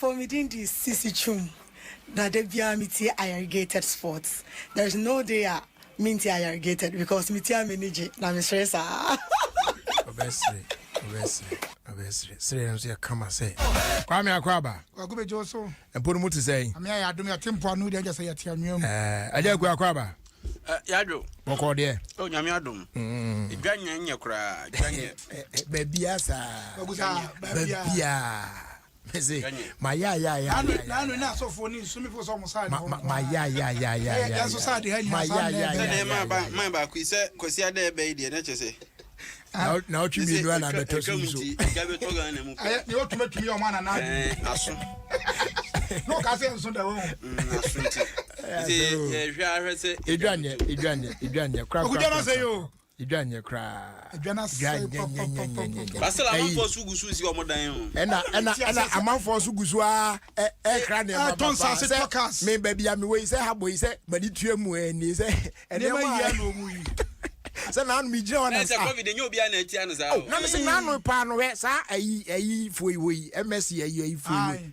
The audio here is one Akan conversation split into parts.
For me din de Sisi Twum na da biara metie Ayarigated Sports. There is no day a mentie Ayarigated because metie a m'ani gye na mesere saa. Ɔbɛsere, ɔbɛsere, ɔbɛsere. Sere no nso yɛ kama sɛ. Kwame Akwaaba. Kwaku bɛgye wo so. Mpo no mu te sɛn? Ame ayɛ adom yɛte mpoano deɛ ɛgya sɛ yɛte anwea mu. Ɛɛ Agya Aku Akwaaba. Ɛ yadwo. Bɔkɔɔ deɛ. O nyame adom. Dwa nyɛ nyɛ koraa dwa nyɛ. Baabia saa. Kwaku saa baabia. Baabia. Mese mayayayaya. Nanu ne asɔfoɔ ne nsumifo sɛ ɔmo saa de hɔ nko ara. Mayayayaya. Yɛn nso saa de ha nyinaa saa na ɛbɛyɛ. Sɛdeɛ maa ba maa baako yi sɛ Kwasi Adda ɛbɛ yi deɛ na kyerɛ sɛ. Na ɔtwe mmienu a na abɛtɔ so nso. Ɛtwa bɛtɔ Ghana mu pɛ. Ɛyɛ deɛ ɔtumi atumi yɛ ɔmo anana adi. Ɛɛ aso. Na ɔka sɛ nso da wɔn. Aso nti. Nti yɛhwɛ ahwɛ sɛ. Edwa nyɛ edwa nyɛ edwa nyɛ kora kora. Okudwa na sɛ yi o. Edwa nyɛ koraa. Edwa na sɛ papapapapa. Basila amanfoɔ so gu so si wɔn dan o. Ɛna ɛna ɛna amanfoɔ so gu so aa ɛ ɛkra nneɛma papa sɛ me baabi a mewɔ yi sɛ ha bɔ yi sɛ mani tua mu ɛni sɛ nneɛma yi ɛna ɔmu yi. Sɛ naanu mi gyina hɔ na sɛ covid nye obiara na ɛtia no saa o. Na mi sɛ naanu paa no hɛ saa ayi ayi foyi wɔ yi msc ayi ayi foyi wɔ yi.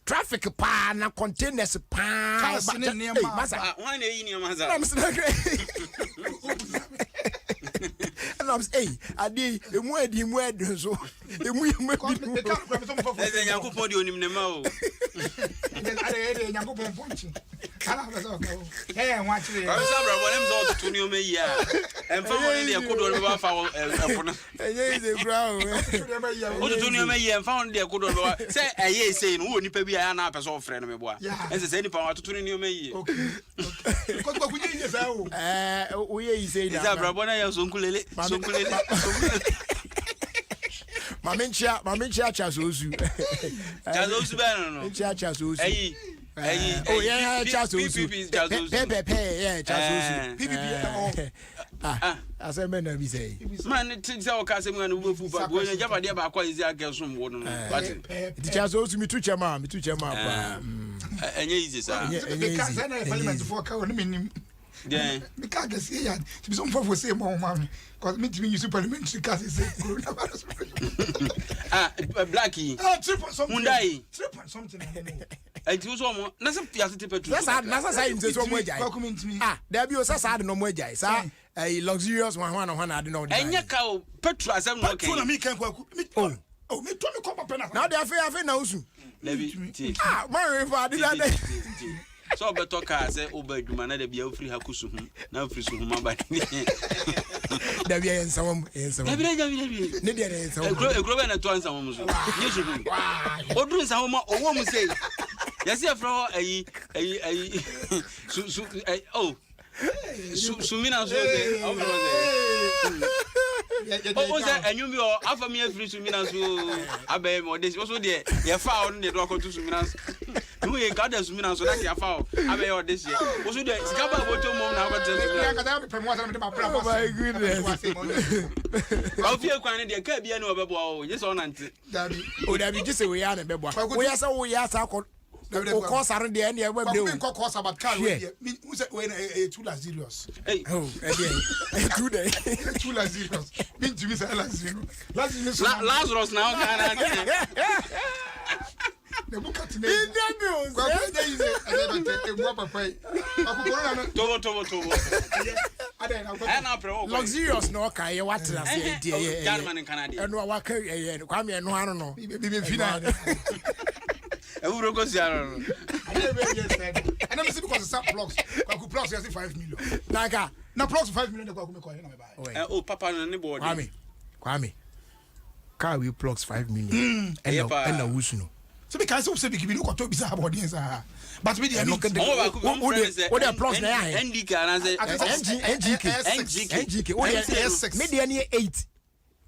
Traffic paa na containers paa. Cars ne nneɛma. Masa. Ah, wɔn na eyi nneɛma sa. Ɛna mi sɛ ɛna mi sɛ ɛyi adeɛ yi emu ɛdi emu ɛdi nso emu emu ɛdi mu. Ɛsɛ Nyankopɔn de onim ne ma o. Ɛdɛ ɛdɛ Nyankopɔn pɔnkye. Ala bɛ sɛ ɔka o. Ɛyɛ ho akyerɛ yɛ. Kwame sɛ abrabɔ ne mi sɛ ɔtoto nneɛma yi a ɛnfa wɔn ne deɛ kodoɔ no bɛba fa wɔ ɛpo no. Ɛnyɛ easy koraa o. Wototo nneɛma yi ɛnfa wɔn deɛ kodoɔ no bɛba sɛ ɛyɛ esei no wowɔ nipa bi a ɛyɛ anaa apɛ sɛ ɔfrɛ no meboa ɛnsɛ sɛ nipa watoto ne nneɛma yie. Ɛɛ woyɛ yi sei na. Ɛsɛ abrabɔ no yɛ sonkulele sonkulele sonkulele. Maame nkyia maame nkyia Charles Osu. Charles Osu bɛn no no. Nkyia Charles Osu. Ɛyi. Ɛyi. Oh yeah yeah Charles Osu. PPP Charles Osu. Pɛpɛpɛ yeah Charles Osu. PPP ɛwɔ. Ah, asɛm bɛ na bi sɛ yi. Ma ne te sɛ ɔka asɛm a ne wo bɛfu pa because agyapadeɛ baako a yɛsi aka som wo no no wate. Nti kyerɛ sɛ osu metu kyɛm a metu kyɛm a paa. Ɛnyɛ easy saa. Ɛnyɛ easy. Sɛ na yɛ parliament foɔ ka wɔ ne menim. Dɛn. Meka kɛseɛ yɛ ade sɛ mfɔfoɔ sɛ mmɔ ho ma me cause metumi use parliamentary car sɛ sɛ coronavirus. Ah, black yi. Ah, 3 point something. Hyundai. 3 point something. Ɛnti wo sɛ ɔmo na sɛ yase te petrol. Sɛ saa na sɛ saa yi nsɛ sɛ ɔmo agyae. Ah, dabi o sɛ saa de na ɔmo agyae saa ɛyi luxurious hwan hwan hwan ade na ɔde. Ɛnyɛ ka o petrol asɛm na ɔkɛn. Petrol na mi kɛn kwaku. Oh. Oh, mi tɔ mi kɔ papa na. Na ɔde afei afei na osu. Dabi tie. Ah, maa mi fa ade na dɛ. Sɛ ɔbɛtɔ kaa sɛ woba adwuma na dabi a wofiri ha kɔ suhum na wofiri suhum aba. Dabi ɛyɛ nsawam ɛyɛ nsawam. Dabi dabi dabi. Ne deɛ ɛyɛ nsawam. Ekuro ekuro bɛn na ɛtoa nsawam so. Nye suhum. Oduru nsawam a ɔwɔ mu sei. Yɛsi ɛfrɛ hɔ ɛyi ɛyi ɛyi su su ɛyi oh su sumina so sɛ ɔmo fɛ sɛ. O sɛ ɛnwom bi wɔ afa mi afiri sumina so abɛyɛ mi ɔde so deɛ yɛfa ɔno deɛ do akɔto sumina so. Ihu yɛ nka ɔda sumina so na kɛ afa o abɛyɛ ɔde seɛ. Woso deɛ sika ba aboto mom na akɔtena sumina. Oh my goodness. Ɔfie kwan ne deɛ kaa bia ne ɔbɛboa o gye sɛ ɔnante. O dabi gye sɛ wei a na ɛbɛboa. Woyɛ sɛ woyɛ asa akɔ o kɔsa no deɛ ɛne ɛbɛ brɛ o. Kwaku mi nkɔ kɔsa but car wei deɛ mi n sɛ wei na ɛyɛ too luxurious. Oh ɛdeɛ ɛyɛ too dɛ. Too luxurious mi ntumi sɛ luxurious. Luxurious. Lazarus na ɔka na. Luxurious na ɔka yɛ watena ase nti ɛyɛ ɛyɛ ɛno a waka ɛyɛ kwame ɛno ano no. Bibi na. Ewuro ko si ano no. Ɛna mi si bi kɔ sisa plugs kwaku plugs yɛ si 5 million. Naka. Na plugs 5 million de kwaku mi kɔ ɛna mi ba yɛ. Ɛ o papa no ne bɔ ɔdi. Kwame Kwame car wei plugs 5 million ɛna ɛna wusu no. Sɛbi kan sɛ wosɛ bikibi no kɔtɔ bisa abɔden saa but mi deɛ mi o de plugs na yɛ ahɛ NDK anaasɛ NGK NGK o deɛ mi deɛ ni yɛ eight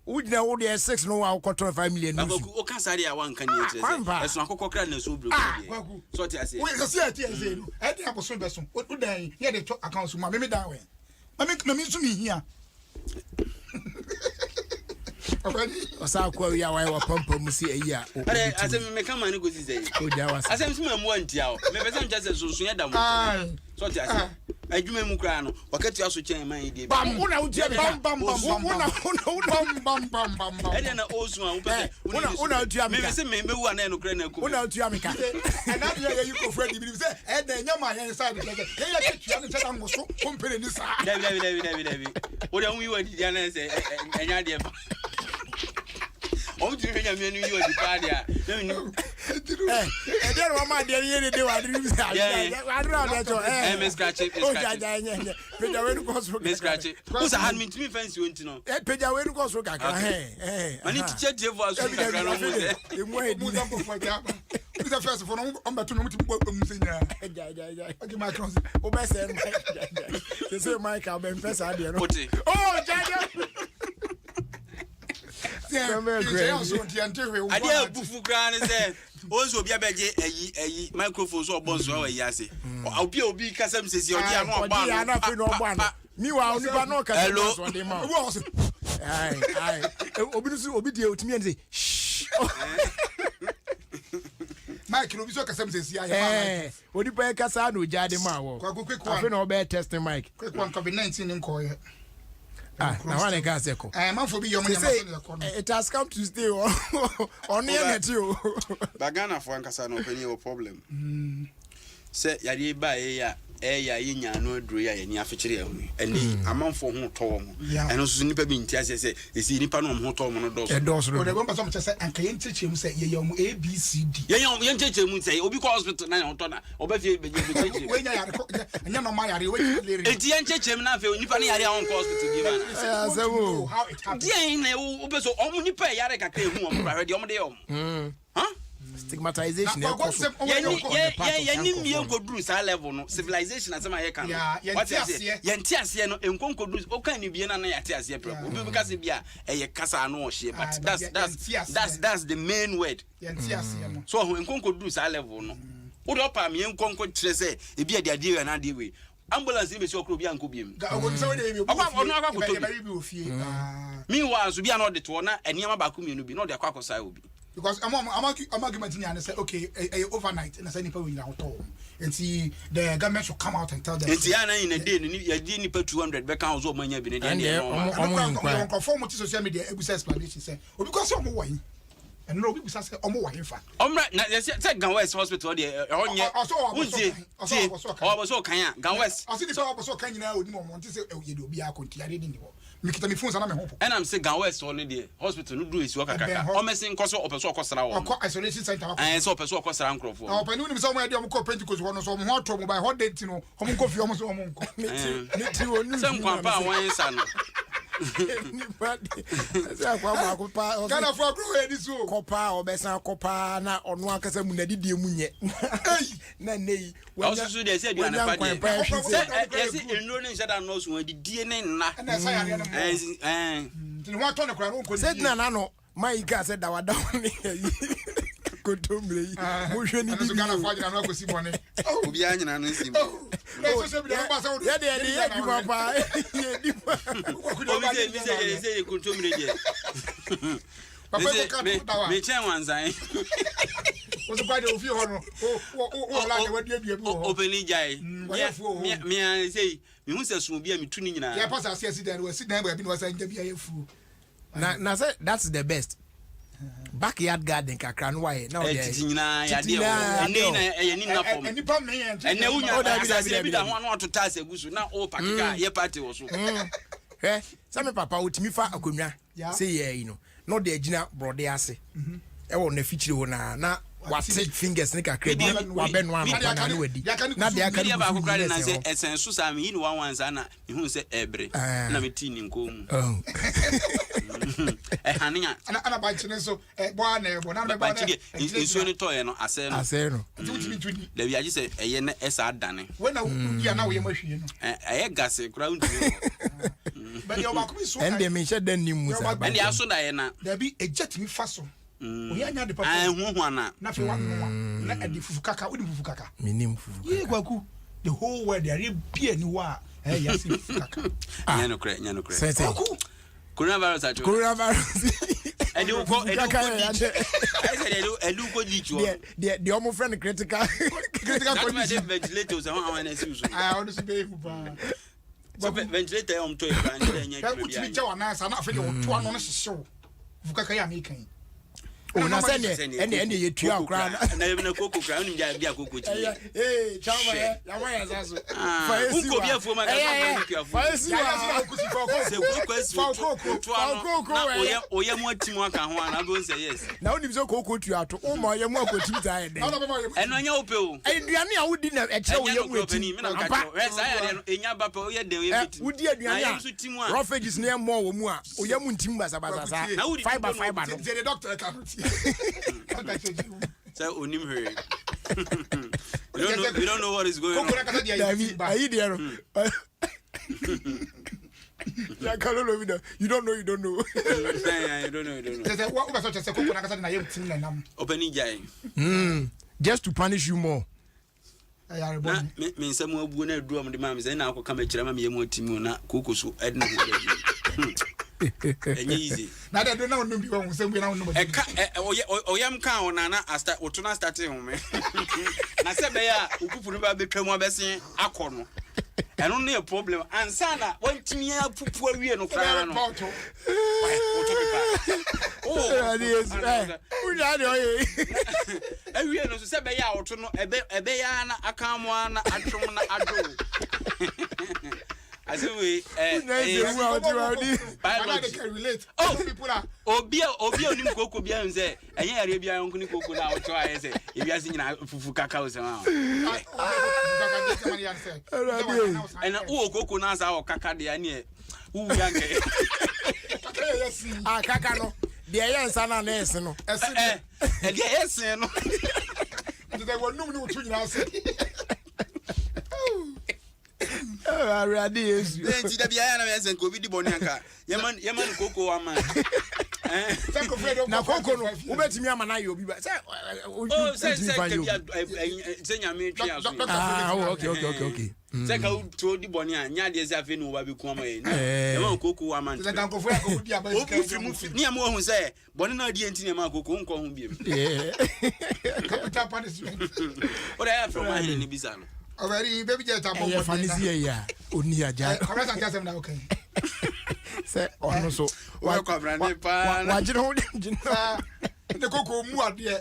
o gyina o deɛ six no wa kɔtɔ 5 million nusu. Kwaku o ka saa deɛ a wanka ni ekyirɛ sɛ ɛsɔn akɔkɔ kra na ɛsɔn obìnrin kura deɛ sɔ ti ase. O yɛ sɛ ɛti ɛsɛ no ɛdi abosom bɛ so o dan yi yɛ de to account mu a mi mi dan wɛ na mi na mi nso mi hia. Ɔsa akɔ awi a wayɛ wapampam mu si ayi a. Ɛdɛ asɛm mi ka maa ne kosi sɛ. O gya wa sɛ. Asɛm si ma mu antia o mɛ pɛ sɛ n kyɛ sɛ sunsun yɛ da mo nkyɛn sɔ ti ase. Adwuma mu koraa no, wakatua so kyɛn man yi deɛ. Bam, wo na wotua me ka. Bam bam bam bam. Wo na wo na wo na. Bam bam bam bam bam. Ɛdeɛ na ɔresu a wopɛ sɛ Wo na wo na wotua me Me ka. se me mewu a na ɛnokorɛ na aku Wo me. na wotua me ka. Ɛna deɛ yɛyi nkurɔfoɔ adi bi sɛ ɛdɛ ɛnyɛ ma yɛn side kyɛ sɛ yɛyɛ akatua no nkyɛ da nwoso kompene ni saa. Dabi dabi dabi dabi dabi. Wo deɛ woyi wadi deɛ na ɛsɛ ɛnyɛ adeɛ pa. Wɔn tumi hwɛ nyame anim yi wadi paa deɛ a. Na menim. Ɛdeɛ na wama adeɛ no yɛ dede wɔ ade no mu sɛ ade no ade kyɛ Ɛ me scratch me o scratch. gya gya nyɛ nyɛ pagya wei no kɔ soro Me kakra scratch. Wo sɛ ha no mentumi mfa nsuo nti no. ɛ pagya wei no kɔ soro kakra Okay. hɛn hɛn Ma ne tikya tiefo aso dabi dabi kakra no afei mu de sɛ. emu ayɛ Mu di sɛ nkurɔfoɔ agya aba. Mu sɛ first foɔ no ɔmo bɛto no ɔmo ti bɔ ɔmo sɛ nyinaa. gya gya gya Okay, my cross. wobɛsɛe no gya gya sɛ sɛ mike abɛmpɛ saa deɛ no Wote. oh gya gya Sɛ Sɛ nkyɛn nso nti ɛnte hwee. wo Adeɛ nko a ara abufu koraa ne sɛ wɔn nso obi abɛgye ayi ayi microphone so ɔbɔ nsoa wɔ ayi ase. Obi a obi kasa mu sisi ɔgye ano ɔbɔ ɔgye ano. ano afei na ɔbɔ ano meanwhile onipa na ɔkasa Hello. mu asɔ ɔde ma Obi wo wɔ hɔ sɛ ayi ayi obi nso obi deɛ otumi yɛ ne sɛ shh Mike no obi sɛ ɔkasa mu sɛ si ayɛ maa Mike. ɛɛ onipa yɛ kasa na ogya de ma wɔ Kwaku quick one. afei na ɔbɛyɛ testing mic Quick one COVID 19 ne nkɔɔyɛ. ah na hɔ a na ɛka sɛ kɔ Ɛɛ manfo bi yɛ ɔmo they nneɛma say sɛ ne ɛkɔ no. it has come to stay o ɔno yɛ nɛte o Ba Ghanafoɔ ankasa no ɔpanin yɛwɔ problem. Sɛ yadeɛ yi baeɛ yi a ɛyɛ a yɛnya ano aduro yi a yɛni afekyere yɛn ho yi. Ɛnɛ yi amanfoɔ ho tɔ wɔn. Yeah. Ɛno nso so nnipa bi nte aseɛ sɛ ɛsi nnipa no wɔn ho tɔ wɔn no dɔɔso. ɛdɔɔso Ɔdɛ dodo wɔn pɛ sɛ ɔmo kyɛ sɛ anka yɛn kyerɛkyerɛ mu sɛ yɛyɛ ɔmo A B C D. Yɛn yɛn kyerɛkyerɛ mu sɛ obi kɔ hospital na yɛn ho tɔ na ɔbɛ fie bɛ kyerɛkyerɛ mu. Wei nya yare kɔ ɛnyɛ normal yare wei nya malaria. Eti yɛn kyerɛkyerɛ mu na afei nipa no yare a ɔnkɔ hospital bi ma na. Ɛyɛ asɛm o. How it happened. Deɛ na wopɛ sɛ ɔmo nipa ɛyare kakra ehu ɔmo kora hwɛ deɛ ɔmo de yɛ ɔmo. Huh? Stigmatization Na ɛkɔ Kwaku so. sɛ ɔmo Yɛni yɛ ɔkɔ. yɛ part yɛ of yɛni saa mmie nkurɔfoɔ no. nkoduru saa level no civilization asɛm a yɛka no. Yeah, yɛnte Wate aseɛ? aseɛ. Yɛnte aseɛ no nkonkoduru okan ni bie na na yɛate aseɛ prɛko. Obi bi kasa bi a ɛyɛ kasa ano ɔhyeɛ Ah, but but that's that's yɛnte aseɛ. that's the main word. Yɛn ti aseɛ no. So ɔho nkonkoduru saa level no. Wode ɔpa mi nkonko kyerɛ sɛ ebi ɛde adeɛ wei anaa adeɛ wei. Ambulance ni besi ɔkoro obi ankɔ biem. Ɔkɔ sɛ wɔde ebi Ɔkɔ- ɔno akɔ akɔtɔ bi. Yɛbɛyi bi wɔ fie. Ah. Meanwhile nso bi a na ɔde toɔ na nneɛma baako mmienu bi na ɔde akɔ akɔsae obi. Because ɔmo ɔmo ɔmo argument nyinaa ne sɛ okay ɛyɛ overnight na sɛ nipa wo nyinaa ho tɔ wɔn nti the government should come out and tell them. Nti yɛn anan in a day no ni yɛde nipa 200 bɛka ho sɛ ɔmo anya bi ne deɛ Ɛndeɛ, ɛndeɛ normal. ɔmo- Ɛno kora nkwa. nkɔ nkurɔfoɔ mo te social media ebusa explanation sɛ obi kɔ sɛ ɔmo wɔ yi ɛno obi busa sɛ ɔmo wɔ yi fa. Ɔmra na yɛsɛ sɛ Gan West hospital deɛ ɛhɔ nyɛ Ɔ- ɔsɛ ɔwɔ abɔsɔ wontie kan. Ɔsɛ tie ɔwɔ abɔsɔ kan. ɔwɔ abɔsɔ kan a Gan West Ɔsi nipa ɔbɔ sɛ ɔka nyinaa onim ɔmo nti sɛ yɛde obi akɔ nti yadeɛ ni ni hɔ mekita mi phone sa na me ho po. ɛnam sɛ Gan West hɔ no deɛ hospital no duru esi hɔ kakraka Ɛbɛn hɔ. ɔmɛsen nkɔ so ɔpɛ so ɔkɔsra wɔn Ɔkɔ isolation center wakɔ. ɛn sɛ ɔpɛ so ɔkɔsra nkurɔfoɔ Na ɔpɛ ne wonim sɛ ɔmo yɛ de ɔmo kɔ Pentecost hɔ no so ɔmo ho atɔ ɔmo ba ɛhɔ de nti no ɔmo nkɔ fie ɔmo so ɔmo nkɔ. Ne ti wɔ news sɛ mu nkwampa a na wɔn nsa no mesɛ, nipa de sɛ akwa baako paa ɔsɛ Ghana fo agorɔ wɔ ani so o. kɔ paa ɔbɛsan kɔ paa na ɔno ankasa mu n'adidie mu nyɛ na nne yi ɔsoso deɛ sɛ aduane pa wanya nkwan deɛ pa ahwi sɛ sɛ ɛ yɛsi nnuro ne nhyɛ da nnɔɔso wɔn adidie ne nna Ɛna ɛsa yadeɛ no mo. ɛn ɛn Nti ne ho atɔ ne koraa no ɔnkɔ ne sɛ fie. tena n'ano maa yi kaa sɛ dawadawa ne ayi kontomire yi mohwɛ ne Ɛno nso didi Ghana o fo agyina no akɔsi bɔne. obiara nyina no nsi mu Na social media no ba sɛ wode- yɛde yɛde yɛ adwuma paa yɛdi paa obi sɛ mi sɛ yɛ sɛ yɛ kontomire deɛ Papa Me yi sɛ kɔka me to dawa. me kyɛn wansan Wo so kwa de ofie hɔ no, wo wo wo wo la de waduadua bi wɔ hɔ. ɔpɛni gyae wɔyɛ fuo wɔ hɔ. mea sɛ mehu sɛ so obi a metu ne nyinaa Yɛ pasa ase asi dan no, wasi dan baabi na wasan gya bi ayɛ fuo. na na sɛ that's the best backyard garden kakra no wayɛ na ɔde titi nyinaa Titi yadeɛ wɔ nyinaa ɛnɛ yi na ɛyɛ ni nna Ɛ- fam ɛ- Nnipa mmɛn yɛn nkyɛn. ɛnɛ wonya Oh, dabi, dabi, asase bi dabi, da dabi. ho ano ato taase agu so na o pake kaa yɛ party wɔ so hwɛ sɛ me papa wotumi fa akonnwa Yeah. sɛ yɛ yi no na ɔde agyina borɔde ase ɛwɔ n'afikyire hɔ naa na wate fingers ne kakra bi Me deɛ- wabɛnoa me- anɔpa na ne wadi deɛ aka ne na deɛ aka medeɛ ne baako kusu koraa de nyina na sɛ sɛ hɔ ɛsɛn so saa meyi ne wanwan saa na mehu sɛ ɛbere Ah. na metii ne nkɔn mu Oh. ɛhane a Ana ana bankye ne nso ɛ bɔ a na ɛbɔ na na bɔ bankye deɛ nsuo no tɔeɛ no asɛe no asɛe no Nti wotumi ntu ni. dabi agye sɛ ɛyɛ na ɛsaa dane Wei na wodi a na woyɛ ma hwie no. Ɛyɛ gase koraa wontumi wɔ Bɛ deɛ ɔbaako bi so. ɛn deɛ menhyɛ da nnim mu saa ɛnde aso daeɛ na Dabi egya tumi fa so. Oyɛ anya de papa. ɛhuahua na Na afei wanoa na ɛde fufu kaka wodi fufu kaka. menim fufu Yee kwaku the whole world yare bia ni hɔ a ɛyɛ yase fufu kaka. nyɛ nokorɛ nyɛ nokorɛ sɛ sɛ Kwaku coronavirus atwe coronavirus Ɛde wokɔ ɛde wokɔ ditch. Ɛsɛ deɛ ɛde wokɔ ditch wɔ. Deɛ deɛ ɔmo frɛ no critical critical condition. That ventilator sɛ wɔn awon ɛsi so. Ah, ɔno so bɛyɛ hu paa. Sɛ ventilator yɛ ɔmo tɔ yɛ kura ne dɛ nyɛ adwuma bi ayɛ. Wotumi kyɛ wɔn anan sa na afei deɛ wɔto ano no hyehye wo. Fufu kaka yɛ a meka yi. O na sɛ neɛ ɛne ɛne yɛ tua koraa na. Na yɛ na koko koraa wonim gya bi a koko ti yɛ. Ee kyama yɛ yamma yɛ nsa so. Fa esi wa. Nko bi afuo ma kasa kɔ ne kuafo. Fa esi wa. Sɛ koko esi o to ano na oyɛ oyɛ mu ati mu aka ho ana bɛ sɛ yes. Na wonim sɛ koko tua to wo ma ɔyɛ mu akɔtim saa yɛ dɛn. Ɛno ɛnyɛ wo pɛ o. Aduane a wodi na ɛkyerɛ wo yɛ mu eti. Ampa. Hwɛ saa yadeɛ no enya ba pɛ oyɛ dɛn oyɛ bɛtim. Wodi aduane a roughage ne ɛmmɔ wɔ mu a oyɛ mu ntim basabasa saa fiber fiber no. Deɛ doctor ɛka no ti. Sɛ onim hwee. You don't know, you don't know what is going on. Dabi ayi deɛ no. Yakalolo bi na you don't know you don't know. You don't know you don't know. Kyɛ sɛ wo bɛ sɔ kyɛ sɛ koko n'akasa de na yɛ tim na nam. Ɔpɛni gyae. Just to punish you more. Na me me nsa mu abuo na aduru a wɔde maa me sɛ ɛna akɔka m'akyiri ama meyɛ mu ati mu na kooko so ɛde ne ho adi ɛnyɛ easy. Na de na onum bi wɔn nsɛm bi na onum. Ɛka ɛ ɔyɛ ɔyam kan wɔn na na asta wɔto na starte home na sɛ bɛyɛ a okupu no ba bɛtwa mu abɛsen akɔ no ɛno no yɛ problem ansa na wɔntumi apupu awie no koraa no. Wɔto pepa. Wúnyà ni ɔyɛ. Awie no nso sɛ ɛbɛyɛ a ɔto no ɛbɛ ɛbɛyɛ ara na aka mo ara na atwom na adwo. Asɛm wei ɛ ɛyɛ biology. Oh obi a obi a onim kooko bi ahun sɛ ɛnyɛ yareɛ bi ayɔnko ne kooko na ɔtɔ ayɛ sɛ ewiase nyinaa fufu kaka o sɛm a. Ɛna wowɔ kooko na asa wɔ kaka deɛ ɛneɛ wowu ya nkɛ. Ah kaka no deɛ ɛyɛ nsa na na ɛse no. Ɛɛ ɛdeɛ ɛyɛ sen no. Ɛte sɛ wɔnum ne wotu nyinaa se. Awurade Yesu. Bẹ́ẹ̀ nti dabi ayé anam ẹsẹ̀ nka obi di bọ̀ ní anka yẹ́ma no koko ama. Na koko no wobɛtumi ama no ayɛ obi ba sɛ sɛ sɛ kabi sɛ nyame twe aso. Ah oh, okay okay okay okay. Sɛ ka wotuo di bɔne a nyɛ adeɛ sɛ afei ne wo ba bɛku ama yɛ ɛma wo koko ama nkyerɛ wofiri mu ne ɛma wahu sɛ bɔne no adeɛ nti ne ɛma koko wonkɔ ho biam capital punishment wode ayɛ afrɛ ɔma hene ne bisa no ɔbɛri baby jet abɔ ɛyɛ fa ne si yɛ yɛ a ɔni agya kɔmɛ sante asɛm na wokɛn sɛ ɔno so wagyene ho gyina ne koko mu adeɛ.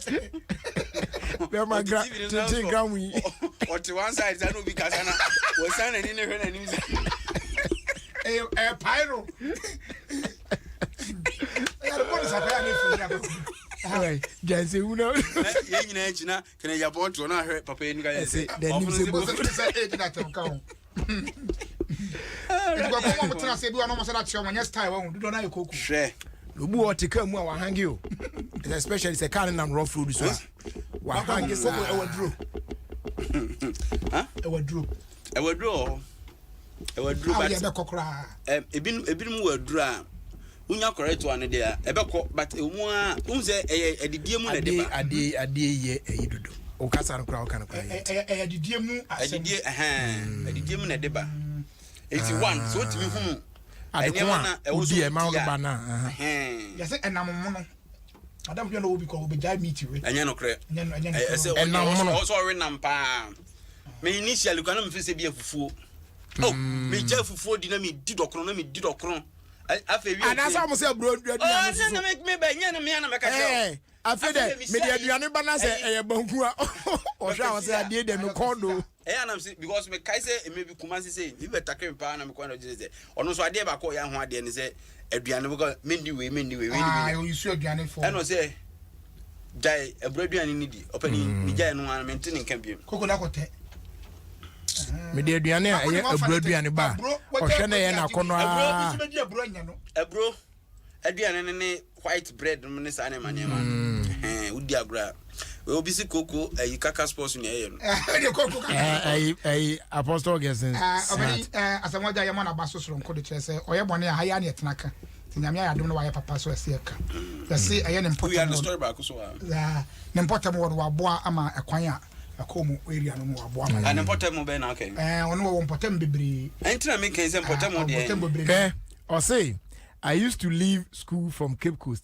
Bɛma gra tenten gram yi. Ɔte one side sa na obi kasa na wɔsan n'ani ne hwɛ n'anim sa. Ɛyɛ ɛyɛ pae no. Ɛyɛ bɔ ne sapɛ a ne fi yɛ akɔ. Janse wu na. Yɛn nyinaa akyi na kɛnɛ yapɔ ɔtoɔ na ahwɛ papa yi nuka yɛ sɛ. N'anim sɛ bo. Sɛ ɛyɛ gyina tɛm ka ho. Nti kɔkɔ wɔn tena ase bi wɔn sɛ n'akyerɛ wɔn nyɛ style wɔn dodoɔ n'ayɛ koko. Hwɛ. Obi wɔ ɔte kaa mu a wahange o especially sɛ kaa no nam rough road so a wahange saa. Ɛwɔ duro. Ɛwɔ duro. Ɛwɔ duro wɔ hɔ. Ɛwɔ duro but. Ɛbɛkɔ koraa. Ebinom ebinom wɔ aduro a wonya correct one deɛ ɛbɛkɔ but emu a wohu sɛ ɛyɛ adidie mu na ɛde ba. Adeɛ adeɛ yɛ ɛyi dodo. Okasa no koraa woka no koraa yɛ. Ɛyɛ adidie mu asɛm. Adidie ɛhɛn adidie mu na ɛde ba. Eti one sɛ wotumi hunu Adeko nneɛma na a ɛwɔ so wodi ɛma wodi wo a ba no a. Yɛsɛ ɛnam mono. Madam bi na obi kɔ obi gyae meat we. Ɛnyɛ nokorɛ. Ɛnyɛ no ɛnyɛ nokorɛ. Ɛsɛ Ɛnam mono. ɔsɛ ɔwe nam paa. Me initially kora na me feel sɛ bi yɛ fufuo. Oh, me gya fufuo di na me di dɔkono na me di dɔkono. Afei wi. Anaasɛ ɔmo sɛ aburo aduane Oh, soso. ne me me bɛ nyɛ no me ana mɛka kyerɛ wo. Afei dɛ mede aduane ba na sɛ ɛyɛ banku a ɔhwɛ a ɔsɛ adeɛ deɛ mekɔn do. Ɛyɛ anam sɛ because mekae sɛ mmerɛ bi Kumasi sei bi bɛtakere me paa na mekɔ na ɔgyina sɛ ɔno nso adeɛ baako a ɔyɛ ho adeɛ ne sɛ aduane bɛkɔ mendi wei mendi wei mendi wei ɔyisu aduane fo ɛna ɔsɛ gyae aburo aduane no di ɔpɛ ne ne gyae no ara mente ne nka biom koko na kɔtɛ mede aduane a ɛyɛ aburo aduane ba a ɔhwɛ na ɛyɛ n'akɔnnɔ ara aburo aduane no ne white bread no ne saa nneɛma nneɛma mm. wodi agorɔ a obi si koko ayi kaka sports na ɛyɛ no. ɛyɛ koko kaka. ɛyi ɛyi apostle gɛsɛn. ɔbɛni asɛm ɔgya yɛ mɔ n'aba so soronko de kyerɛ sɛ ɔyɛ bɔne a ha yɛ ani ɛtena ka nti nyame ayɛ adom no wayɛ papa so ɛsɛ ɛka yɛse ɛyɛ ne mpɔtam wɔ ne mpɔtam wɔ no waboa ama ɛkwan a ɛkɔ mu area no no waboa ama ne mpɔtam bɛn na ɔkɛ ɛɛ ɔno wɔ mpɔtam bebree ɛnti na meka sɛ mpɔtam deɛ mpɔtam bebree ɛ ɔse I used to leave school from Cape Coast.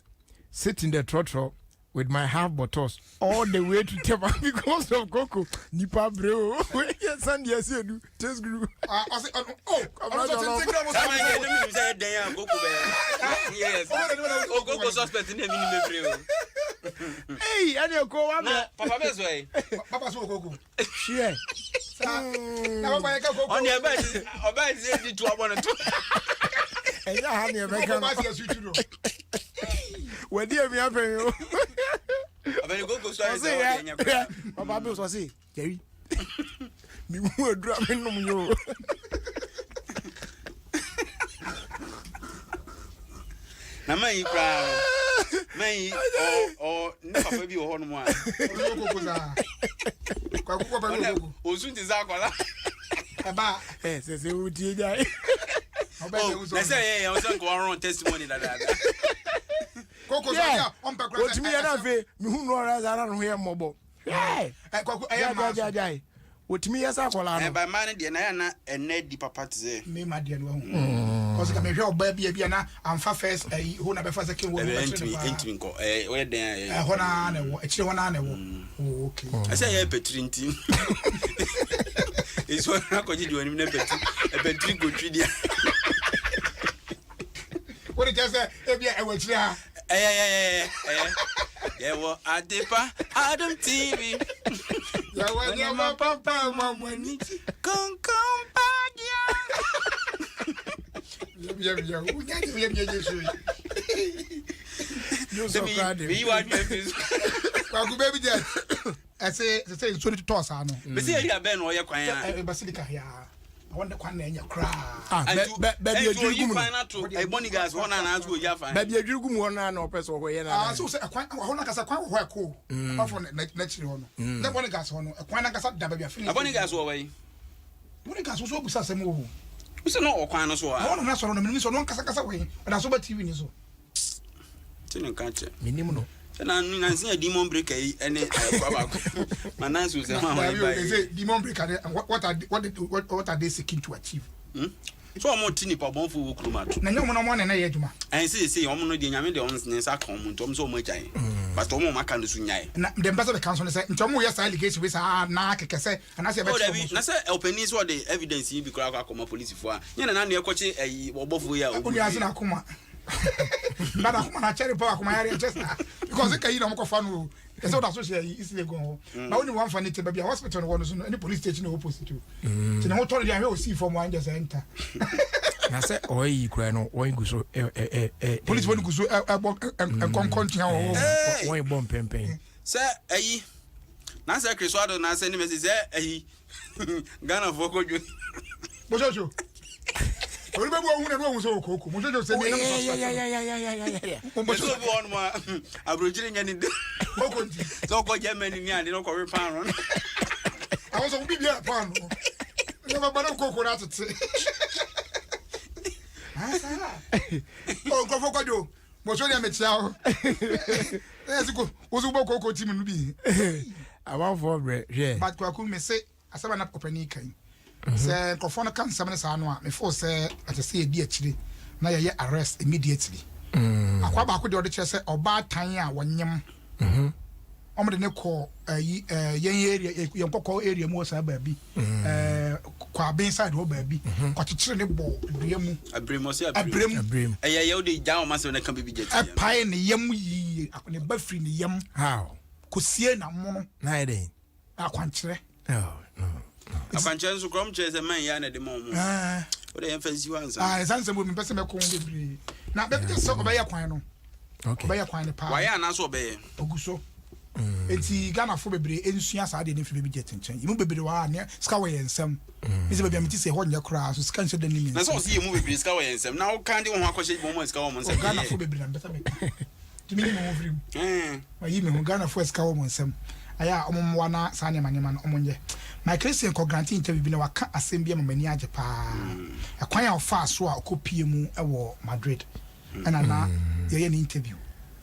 Sit in the trɔtrɔ with my half bottles all the way to Tema because of koko. Nipa brɛ o. Wei yɛ Sunday ɛsɛ edu. Taste guru. Ah, ɔse ɔno oh ɔno nso tenten kura mo Saa man deɛ ne menim sɛ ɛdɛn a koko bɛyɛ. Yes. O koko suspect ne menim bebree o. Ei, ɛne ko wa Na brɛ. papa bɛ so ɛ. Papa so wɔ koko. Hwɛ. Na papa yɛ ka koko. Ɔne ɛbɛ ɔbɛ sɛ di to abɔ ne to. Ɛnyɛ ha ne ɛbɛka Koko no. ba se ɛsu tu no. Wadi ami apɛn o. Ɔbɛne koko so ayɛ Ɔse sɛ ɔde yɛ. ɛnyɛ koraa. Papa bi ɔse Jerry. Mi hu aduru a me nom yo. Na man yi koraa no. Man yi ɔ ɔ ne papa bi wɔ hɔ nom a. Ɔno koko saa. Kwaku papa bi wɔ koko. Osu ti sɛ akwadaa. Ɛba. Ɛ sɛ sɛ wotie gyae. Ɔbɛ sɛ wosɔ. Na sɛ ɛyɛ yɛn sɛ nka wɔn testimony dadaada. Koko so ɔyɛ ɔmpɛ kura sɛ. Otumi yɛ na afei mehu no ɔrɛ saa na ne ho yɛ mmɔbɔ. Hwɛ. Ɛ kwaku ɛyɛ mmaa so. Gyae. Otumi yɛ sɛ akwadaa no. Ɛba mmaa no deɛ na yɛ na ɛnɛ di papa te sɛ. Mmarima deɛ no wahu. Kɔsi ka mehwɛ ɔbaa bi a bi a na amfa first ɛyi hɔ na bɛfa second hɔ na Ɛbɛ bɛkyerɛ ɛntumi no paa. ɛntumi nkɔ ɛyɛ ɔyɛ dɛn a ɛyɛ. Ɛhɔ naa na ɛwɔ akyire hɔ naa na ɛwɔ. Oh okay. Ɛsɛ yɛ pɛtiri nti. Esu akɔgye di wɔn anim na pɛtiri ɛpɛtiri kotwi deɛ. Wọ́n ti kyerɛ sɛ ebi a ɛwɔ akyire ha. Ɛyɛ ɛyɛ ɛyɛ ɛyɛ yɛwɔ Adepa Adom TV. Yɛwɔ nneɛma papa ma mo ani. Kankan paadia. Yɛ yɛ wunya de yɛ yɛ yɛ so yi. Joseph Krade. Meyi wa adwene fi so. Kwaku baby jet. Ɛsɛ sɛ sɛ nsuo no totɔ saa no. Bɛsi area bɛn na ɔyɛ kwan a. Ɛ basilica ya. Wɔn de kwan na ɛnyɛ koraa. Ah, bɛ bɛ baabi adwiri gu mu no. kwan na to ɛbɔ ni gas hɔ na na ato oyi afa. Baabi adwiri gu mu hɔ no na ɔpɛ sɛ ɔkɔyɛ no Ah, ana. so sɛ ɛkwan hɔ nankasa kwan wɔ hɔ ɛkɔ. Apart from n'akyiri hɔ no. Ne bɔ ne gas hɔ no ɛkwan nankasa da baabi afei. Ɛbɔ ni gas wɔ wɔ yi. Bɔ ne gas so obusa asɛm wɔ hɔ. Wosi na ɔwɔ kwan no so Na a. wɔn nana sɔrɔ no minimu sɔ no nkasa kasa wɔ yi ɔda so ba TV ni so. Ti ne nka kyerɛ. Menim no. Sɛ na nansi yɛ demon breaker yi ɛne ɛkwa baako. Ma nansi sɛ hɔn a wɔn ba yi. Sɛ demon breaker de what are what what what are they seeking to achieve? So wɔn ti nipa bɔnfo wɔ kurom ato. Na nyɛ wɔn na wɔn na ɛyɛ adwuma. Ɛn sɛ sɛ wɔn no deɛ nyame deɛ wɔn ne nsa ka wɔn nti wɔn sɛ wɔn agya yi. But wɔn a wɔn aka no so nyae. Na deɛ mpɛ sɛ bɛka nso ne sɛ nti wɔn yɛ saa allegation wei saa naa kɛkɛ sɛ anaasɛ Oh ɛbɛkyerɛ dabi wɔn na so. sɛ ɔpanin sɛ ɔde evidence yi bi koraa akɔ akɔma polisifoɔ a nyɛ na nanu ɛkɔkye ɛyi ɔbɔfoɔ yi a ogu Onua ase na akoma. Na na akoma na akyɛre pa akoma yare ɛkyɛ saa because nka yi na wɔn kɔfa no o. Ɛsɛ ɔda so hyɛ yi isi legon hɔ. Na wɔn ni wɔn afa ne te baabi a hospital no wɔ no so no ɛne police station na opposite o. Ti ne ho tɔ no deɛ ahwɛ osi fam wɔn anyɛ sɛ ɛnta. Na sɛ ɔyɛ yi kura no wɔn gu so ɛ ɛ ɛ ɛ. Police fo no gu so ɛbɔ nkɔnkɔn tia wɔ hɔ. Hey! Wɔn bɔ mpɛmpɛn. Sɛ ɛyi na sɛ kristu ado na sɛ ne mɛsi sɛ ɛyi Ghanafoɔ kɔdwo. Mososo. Orí bɛ bu ohun na ohun sɛ okooko. Mososo sɛ mi ɛnam sɔsɔ. Ɛsɛ obi wɔ hɔnom a aburokyire nyɛ ne de. Koko nti. Sɛ ɔkɔ Germany ni ade na ɔkɔwe paano no. Àwọn sọ obi bi yɛ paano. Ɛyɛ bɛ ba ne koko na tete. O nkɔfo kɔdwo. Moso deɛ mekyia o. Ɛyɛ sɛ ko woso bɔ koko ti mu no bi. Amanfoɔ brɛ hwɛ. But kwaku me se asɛm a na ɔpanin kan. Sɛ nkurɔfoɔ no ka nsɛm no saa no a mefo sɛ ɛsɛ sɛ yɛdi akyire na yɛyɛ arrest immediately. Akwa baako deɛ ɔde kyerɛ sɛ ɔbaatan a wɔnyem ɔmo de ne kɔ ɛyi ɛɛ yɛn area yɛn kɔkɔ area mu wɔ saa baabi ɛɛ kwaben side hɔ baabi kɔkyekyere ne bɔ dua mu Abirem ɔsɛ abirem. abirem Abirem. Ɛyɛ yɛ wode gya wɔn asɛm na ka bibi gya ti. ɛpae ne yam yie ne ba firi ne yam How? kɔsie na mono Na yɛ dɛn? akwankyerɛ Oh no. Akwankyerɛ nso korɔm kyerɛ sɛ man yɛ na de ma wɔn. ɛɛ Wode yɛn fɛ nsi hɔ ansa. aa ɛsan nsɛm wo mi mpɛ sɛ mɛkɔ ho bebree na bɛbi kyɛ sɛ ɔbɛyɛ kwan no Okay. ɔbɛyɛ kwan no paa Wayɛ anaasɛ ɔbɛyɛ. ogu so eti Ghanafo bebree nsua saa adeɛ no firi baby jet nkyɛn emu bebree wɔ ha ne sika wɔ yɛn nsam ne sɛ baabi a mete sɛ ɛhɔ nyɛ koraa so sika nhyɛ da ne mi Na sɛ nsam ɔsɛ yɛ mu bebree sika wɔ yɛn nsam na woka de wo ho akɔhyɛ wɔn a sika wɔ wɔn nsam. Ghanafo bebree na mpɛ sɛ meka tumi yi me ho firi mu Ɛɛ. mayi me ho Ghanafo a sika wɔ mo nsam ayɛ a ɔmo mmoa na saa nneɛma nneɛma no ɔmo nyɛ my Christian kɔ grant interview bi na waka asɛm bi ama m'ani agye paa ɛkwan a ɔfaa so a ɔkɔ pie mu ɛwɔ Madrid ɛna na yɛyɛ ne interview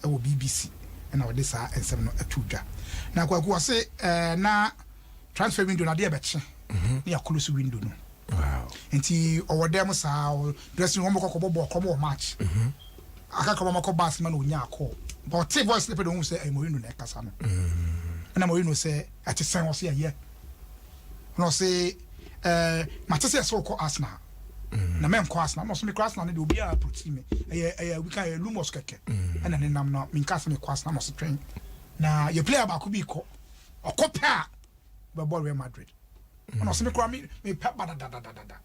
ɛwɔ BBC ɛna ɔde saa nsɛm no ɛto dwa na kwaku ɔse ɛɛ na transfer window na adeɛ bɛkye ne yɛ close window no Wow. nti ɔwɔ dɛm saa ɔ dressing room kɔkɔ bɔ bɔɔl kɔmɔ wɔ match aka kɔmɔ kɔ bus ma na onya akɔ. But ɔte voice no pɛ de ohun sɛ ɛyɛ Mourinho na ɛkasa no. Ɛna Mourinho sɛ ɛte sɛn? Ɔse ɛyɛ. Ɛna ɔse ɛɛ mate sɛ ɛsɛ ɔkɔ Arsenal. Na mɛnkɔ Arsenal. Ɛna ɔse mekɔ Arsenal no deɛ obiara approach me. Ɛyɛ ɛyɛ we can ɛyɛ rumours kɛkɛ. Ɛna ne nam no menka sɛ mekɔ Arsenal. Ɛna ɔse twɛn. Na yɛ player baako bi kɔ. Ɔkɔ pɛ a bɛbɔ Real Madrid. Ɛna ɔse me koraa me mepɛ ba dadadadada.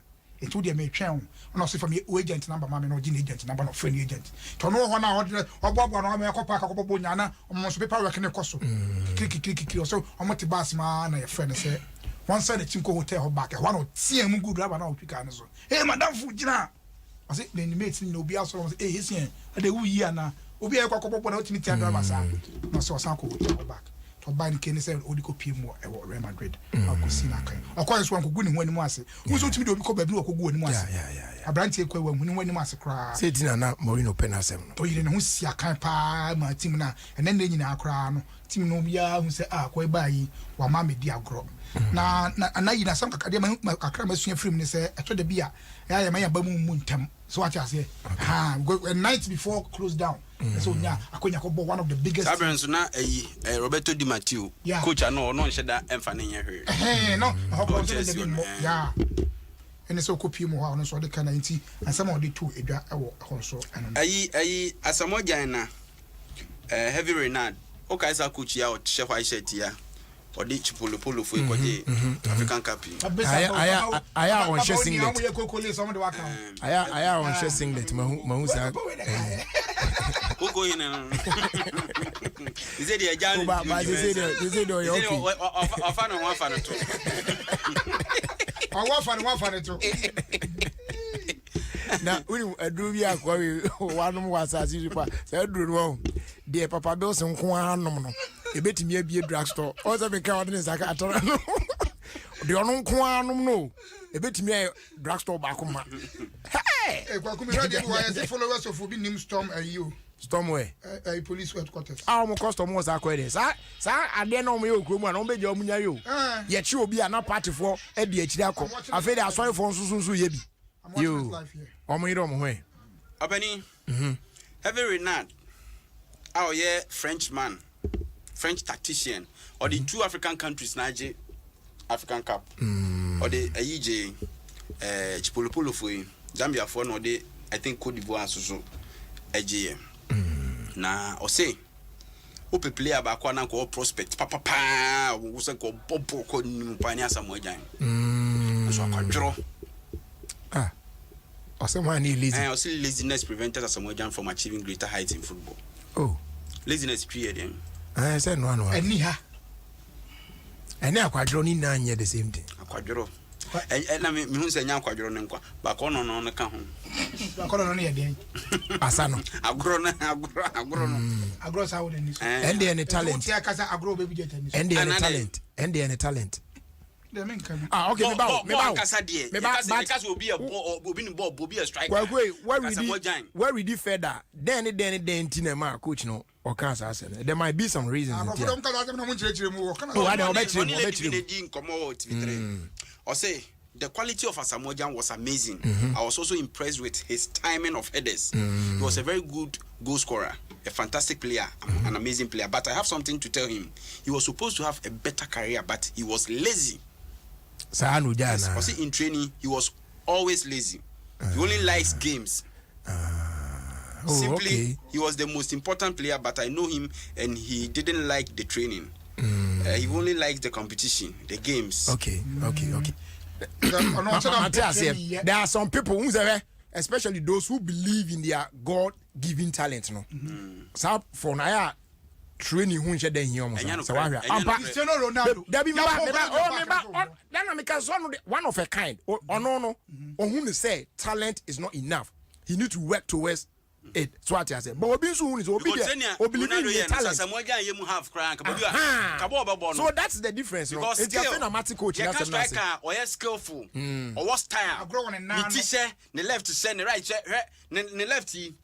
Nti wo deɛ metwɛn wo. Ɛna ɔse fa me wo agent number ma me na ɔgye ne agent number na ɔfrɛ ne agent. Nti ɔno wɔ hɔ na ɔde ɔboaboa no ama ɛkɔ park akɔbɔbɔ nyaa na ɔmo nso paper work no kɔ so. Kikiri kikiri kikiri ɔsɛ ɔmo te bus mu ara na yɛfrɛ no sɛ wɔnsan n'akyi nkɔ hotel hɔ back. Ɛhɔ ara na ɔteaa mu guu driver no a ɔtwi car no so. Hey madamfo gyina! Ɔse ne ne mates no nyinaa obiara sɔre wɔn sɛ ee Essien ɛdɛ woyi anaa? Obi a yɛkɔ akɔbɔ bɔ na wotumi tia driver saa? Na ɔsɛ ɔsan kɔ hotel hɔ back. Nti ɔbae no kei ne sɛ ɔde kɔ pie mu wɔ ɛwɔ Real Madrid na ɔkɔsii n'akan. Ɔkɔe nso wankogu ne ho anim ase. Wohu sɛ wotumi de obi kɔ baabi na wakogu w'anim ase. Aberanteɛ kɔe wanhu ne ho anim ase koraa. Sei nti na na Mourinho pɛ n'asɛm no. Ɔyere ne ho sii akan paa maa team no a ɛnɛ nnɛ nyinaa koraa no team no obiara hu sɛ ah kɔe baa yi wama amedi agorɔ. Na na na yi n'asɛm kakra deɛ mahu kakra a masua firi mu ne sɛ ɛtɔ da bi a ɛyɛ a yɛma yɛn aba mu mmu ntɛm. So wate aseɛ? Ha because a night before close down. Ɛsɛ onya akonya kɔbɔ one of the biggest. Saa bere nso na ayi eh, Roberto Di Matteo yeah. coach ano ɔno nhyɛ da ɛmfa ne nyɛ hwee. Ɛhɛn no ɛhɔ kɔ ɔsɛ ɛnyɛ bi mmɔ yaa ɛne sɛ ɔkɔ pie mu hɔ a ɔno nso ɔde ka na nti ansɛm a ɔde to edwa ɛwɔ ɛhɔ nso ɛno no. Ayi ayi Asamoah Gyan na eh, Heavy Renard wokae saa coach yi a ɔhyɛ white shirt yi a ɔde Chipolopolo fo yi kɔgye African Cup yi. Ayɛ ayɛ a ɔnhyɛ singlet. Ayɛ ayɛ a ɔnhyɛ singlet mahu mahu saa. Koko hene no. Sɛ deɛ agya no. Ba ba sɛ deɛ sɛ deɛ ɔyɛ okay. Ɔfa ne ho afa ne to. Ɔwɔ afa ne ho afa ne to. Na wonim aduro bi akoa wei wanom wɔ asase so pa saa aduro no wahu deɛ papa bills nko ara nom no ɛbɛtumi abie drug store ɔn sɛ meka ɔde ne nsa ka atara no deɛ ɔno nko ara nom no ɛbɛtumi ayɛ drug store baako ma followers of obi nim storm ayi o storm wɛ ɛyi police headquarters a wɔn kɔ storm wɔ saa kɔ yɛ dɛ saa saa adeɛ na wɔn yɛ wɔ kurom a na wɔn bɛ gya wɔn nya yɛ o yɛkye obi a na partyfoɔ ɛdi akyire akɔ afei de asɔrefoɔ nso so nso yɛ bi Yo, wɔn yere wɔn ho ɛ. Ɔpɛni, Hervé Renard a ɔyɛ French man, French tactician, ɔde two African countries na agye African Cup. Ɔde ayi gye eh, Chipolopolo fo yi, Zambia foɔ na ɔde I think Cote d'Ivoire nso so agye yɛ. Na ɔse wopɛ player baako a na nka ɔwɔ prospect papapaa wo sɛ nka ɔbɔ bɔɔl kɔ nim paa ne Asamoah Gyan. Nso akwadworɔ. Ah, ɔsɛ hwan ne lazy? Eh, ɔsɛ laziness prevented Asamoah Gyan from achieving greater heights in football. Oh. Laziness twi yɛ deɛn? Eh, sɛ noa noa. Ɛni ha. Ɛne akwadworɔ ne nyinaa nyɛ the same thing. Akwadworɔ. Ɛna me mehu sɛ ɛnyɛ akwadworɔ no nkwa. Baako no no ka ho. Baako no no yɛ deɛn? Asa no. Agorɔ no agorɔ agorɔ no. Agorɔ saa wo de ni so. Ɛnde yɛ ne talent. Ɛnti kasa agorɔ obebi gye tani so. Ɛnde yɛ ne talent. Ɛnde yɛ ne talent. Ah, okay, me ba o, me ba o. Me ba, but kasa obi yɛ bɔ obi ni bɔ obi yɛ striker. Kwaku, where we further? Then then then ti na ma coach no. Ɔkaa saa asɛm no. There might be some reasons nti a. Aborɔfo dɔm ka saa asɛm na ɔmo nkyerɛkyerɛ mu wɔ Canada. Oh, adɛn ɔbɛkyerɛ mu, Ɔne lady ɔbɛkyerɛ bi mu. na edi nkɔmmɔ wɔ TV3. Ɔse, The quality of Asamoah Gyan was amazing. I was also impressed with his timing of headers. He was a very good goal scorer, a fantastic player, an amazing player. But I have something to tell him. He was supposed to have a better career, but he was lazy. Saa na ogyaa Yes, naa. ɔse in training, he was always lazy. He only likes games. Oh, Simply, okay. he was the most important player, but I know him and he didn't like the training. He only likes the competition, the games. Okay. Mate aseɛ. There are some people who say, especially those who believe in their God-given talent no. Saa for na ya training ho nhyɛ dɛ nhia ɔmo saa. Sɛ wahwɛ a. Ampa. Cristiano Ronaldo. Dabi meba meba oh meba na na meka sɛ ɔno de one of a kind. Ɔno no ohun ne sɛ talent is not enough. He need to work towards it. So ate aseɛ. But obi nso hu ne sɛ obi deɛ o believe in ne talent. Asamoah Gyan yɛ mu half koraa nka baabi a nka bɔɔl bɛbɔ no. So that's the difference no. Because Enti skill afei na mate coach yɛka n'asɛm n'ase. striker a ɔyɛ skillful ɔwɔ style Agorɔ wɔ ne nan ne ti ano. hyɛ ne left hyɛ ne right hyɛ hwɛ ne ne left yi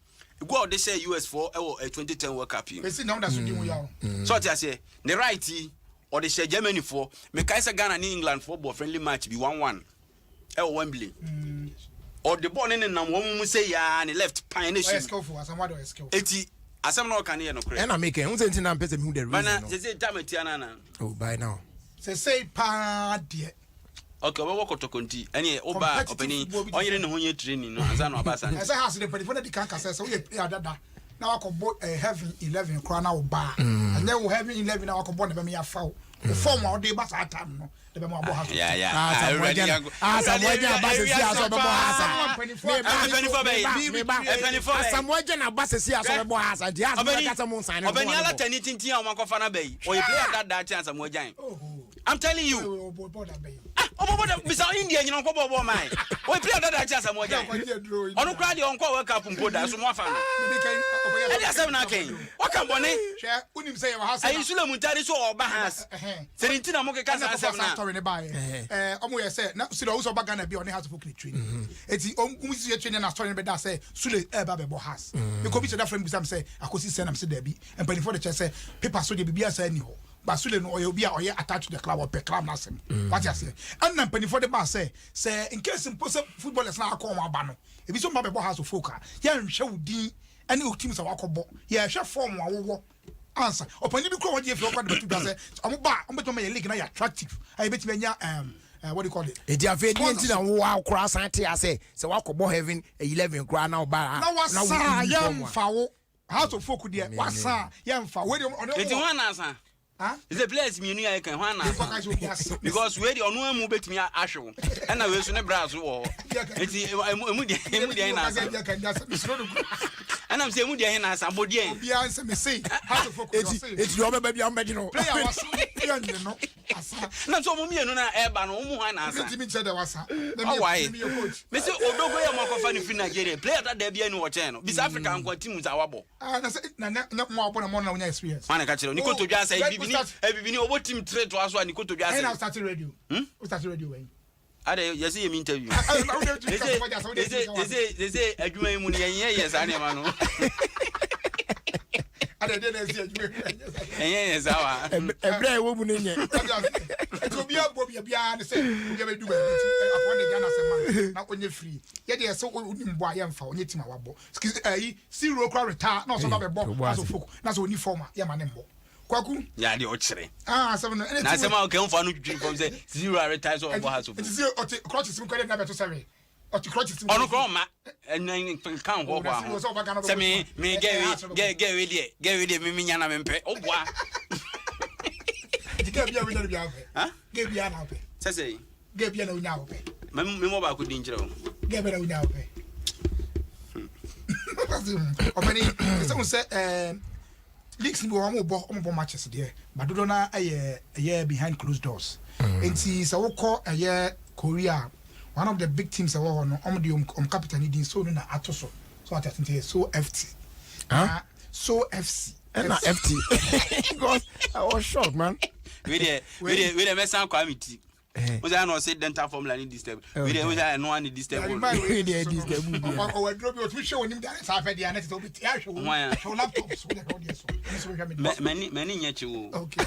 goal a ɔde hyɛ US foɔ ɛwɔ 2010 World Cup yi. Bɛsi na ɔda so di ho yaw. So ɔte aseɛ ne right yi ɔde hyɛ Germany foɔ mekae sɛ Ghana ne England foɔ bɔ friendly match bi 1-1 ɛwɔ Wembley ɔde bɔɔl ne nenam wɔn mu sɛ yaa ne left pan ne Ɔyɛ hyɛ mu skillful, Asamoah de ɔyɛ skillful. eti. Asɛm na ɔka no yɛ nokorɛ. Ɛna meka ɛho sɛ nti na mpɛ sɛ mehu the reason Bana no. sesei time atia no anaa? Oh by now. Sesei paa deɛ. Ok ɔbɛbɔ kɔtɔkɔ nti ɛneɛ woba a Competitive ɔpanin football bi te ɔnyere sɛ. ne ho nyɛ training no ansa na waba Asante. Ɛsɛ Hearts de mpanyinfoɔ no adi kan ka sɛ sɛ woyɛ player dada na wakɔbɔ eh, Heaven 11 koraa na woba a ɛnyɛ wo Heaven 11 na wakɔbɔ na ɛbɛma yɛafa wo. Wo form a wode ba saa time no na ɛbɛma wabɔ Hearts of Yeah, Oak. yeah. Ah, Ah, Asamoah Awurade Gyan Nyanko- ah, Asamoah Awurade, Gyan aba sɛsi a sɛ ɔbɛbɔ paa. Hearts a. Mpanimfoɔ Meba, Mpanimfoɔ bɛyi. meba, meba. Mpanimfoɔ bɛyi. Asamoah Gyan aba sɛsi a sɛ ɔbɛbɔ Hearts a nti Hearts Ɔbɛni bɛka sɛ mo nsan ne ho ɔbɛni a ne bɔ. alatani tenten a wɔn akɔfa no aba yi ɔyɛ player dada kyɛn Asamoah Gyan. I'm telling you. Ah, ɔbɔbɔ da bisa India nyina ɔnkɔ bɔɔbɔ ɔman. Ɔyɛ player dada kyɛn Asamoah Gyan. Ɔno koraa deɛ ɔnkɔ World Cup mpo da so mo afa no. Ɛde asɛm na akɛn. Waka bɔne. Ayi Sule Muntari so ɔba Hearts. Sɛ ne nti na mo keka saa asɛm na. Story ne baayɛ ɛɛ ɔmo yɛ sɛ na Sule ɔwusɔ ɔba Ghana bi ɔne Hearts folk ne training eti ɔmo si yɛ training na story ne bɛ da sɛ Sule ɛɛba bɛbɔ Hearts ekɔ bi sɛ da fɛn bisa mi sɛ akosi sɛ nam sɛ dɛbi mpanyinfoɔ de kyɛ sɛ paper so deɛ bibi asa ni hɔ, ba Sule no ɔyɛ obi a ɔyɛ attached to the club, ɔpɛ club n'asɛm wate aseɛ. Ɛnna mpanyinfoɔ de ba sɛ in case mpo sɛ footballers na akɔ wɔn aba no ebi nso mba bɛbɔ Hearts of Oak a, yɛnhwɛ wo din ɛne o team sɛ wakɔbɔ, yɛhwɛ form a wowɔ ansa. Ɔpanin bi kura wɔn gye efi ɔkɔ de bɛtu dwa sɛ ɔmo ba a ɔmo bɛtumi ama yɛ league na yɛ attractive a yɛbɛtumi anya what do you call it. Eti afei deɛ nti na wo akora san te ase sɛ wakɔbɔ Heaven 11 koraa na ɔba a na wasa wo form a. Yɛmfa wo Hearts of Oak deɛ wasa yɛmfa wei deɛ ɔne Eti hwan na asa? Ah? Sɛ players mmienu yɛ kan hwan na Nkɔka asa? sɛ obi asa. Because wei deɛ ɔno amu bɛtumi ahwe wo. Ɛna wei so ne bra so wɔ hɔ. Eti emu deɛ na asa. Ɛnam sɛ emu deɛ he na asa bɔ deɛ. Obiara nsɛ me se Hearts of Oak Eti deɛ ɔbɛba bi a ɔmbɛgye no. Player wasa yɛnyere no asa. Ɛnam sɛ ɔmo mmienu na ɛɛba no ɔmo hwan na asa? Ntumi nkyerɛ dɛ wasa. Ɔwae. Na meyɛ coach. Mesi odogo yɛ mo akɔfa ne firi Nigeria. Player dada bi ani wɔkyɛn no. Bisa Africa nkwa team sa wabɔ. Ah, na sɛ na mo abɔ na mo na wonya experience. Hwan na ka kyerɛ wo? Ne kotodwe asɛ Red bibini Bull start- bibini ɔbɔ team three toa so a ne kotodwe Ɛna asɛ. start radio. O start radio wɛn? Ade yɛsɛ yɛ mi interview. Ah, ah, wo de tumi kasa fɔjà, wo de tumi kasa. Sese adwuma yi mu no yɛnyɛ yɛ saa nneɛma no. Ade de na esi adwuma. Ɛnyɛ yɛ saa wa. Ɛbrɛ a ɛwɔ mu no nyɛ. Eti obi abɔ bi obiara ne sɛ obi abɛdu baabi nti afɔ de Ghana sɛ man na onye free. Yɛ deɛ sɛ onim bɔ a yɛmfa onye team a wabɔ. Ɛyi zero kora retire na ɔsɔ ba bɛbɔ Hey, Hearts of Oak na sɛ oni form a yɛma ne mbɔ. Kwaku. Yɛ adeɛ ɔkyerɛ. Ah, asɛm no ɛna Na asɛm a ɔkɛ nfa no twitwi fam sɛ zero a retire sɛ ɔbɔ Hearts of Eti sɛ ɔte crutches mu kɔ de na bɛto sɛre. Ɔte crutches mu. Ɔno korɔ ɔma ɛnan nka ho hɔ ho sɛ me gɛwe gɛwe deɛ gɛwe deɛ me menya na mempɛ ɔboa. Eti gɛ bia wonya no bia wopɛ. Ha? Gɛ bia na wopɛ. Sɛ Gɛ bia na wonya wopɛ. memmɔ baako din kyerɛ wo. Gɛ bia na wonya wopɛ. Ɔpɛni sɛ wo sɛ leagues ni bi wɔ hɔ, ɔmo bɔ matches deɛ, but dodoɔ na ɛyɛ behind closed doors. Nti sɛ wokɔ ɛyɛ Korea, one of the big teams ɛwɔ hɔ no, ɔmo de ɔmo capital ni din so no na ato so so ate ase nti ɛyɛ So FT. Huh? Na So FC. Ɛna FT because I was shocked, man. Wei deɛ mɛsan kɔ ame ti Eh. wo sɛ ana ɔse dental formula ne disturb. Wei deɛ wo sɛ ɛno ane disturb wo. Wei deɛ disturb wo deɛ. Ɔwɔ aduro bi otumi hwɛ wɔn nim de saa afɛ deɛ anɛ tete obi ti ahwɛ wɔn Hwan a? hwɛ wɔn laptop so wɔde hwɛ wɔn deɛ so ɛne so wɔhwɛ mi. M'ani nyɛ kye wo. Okay,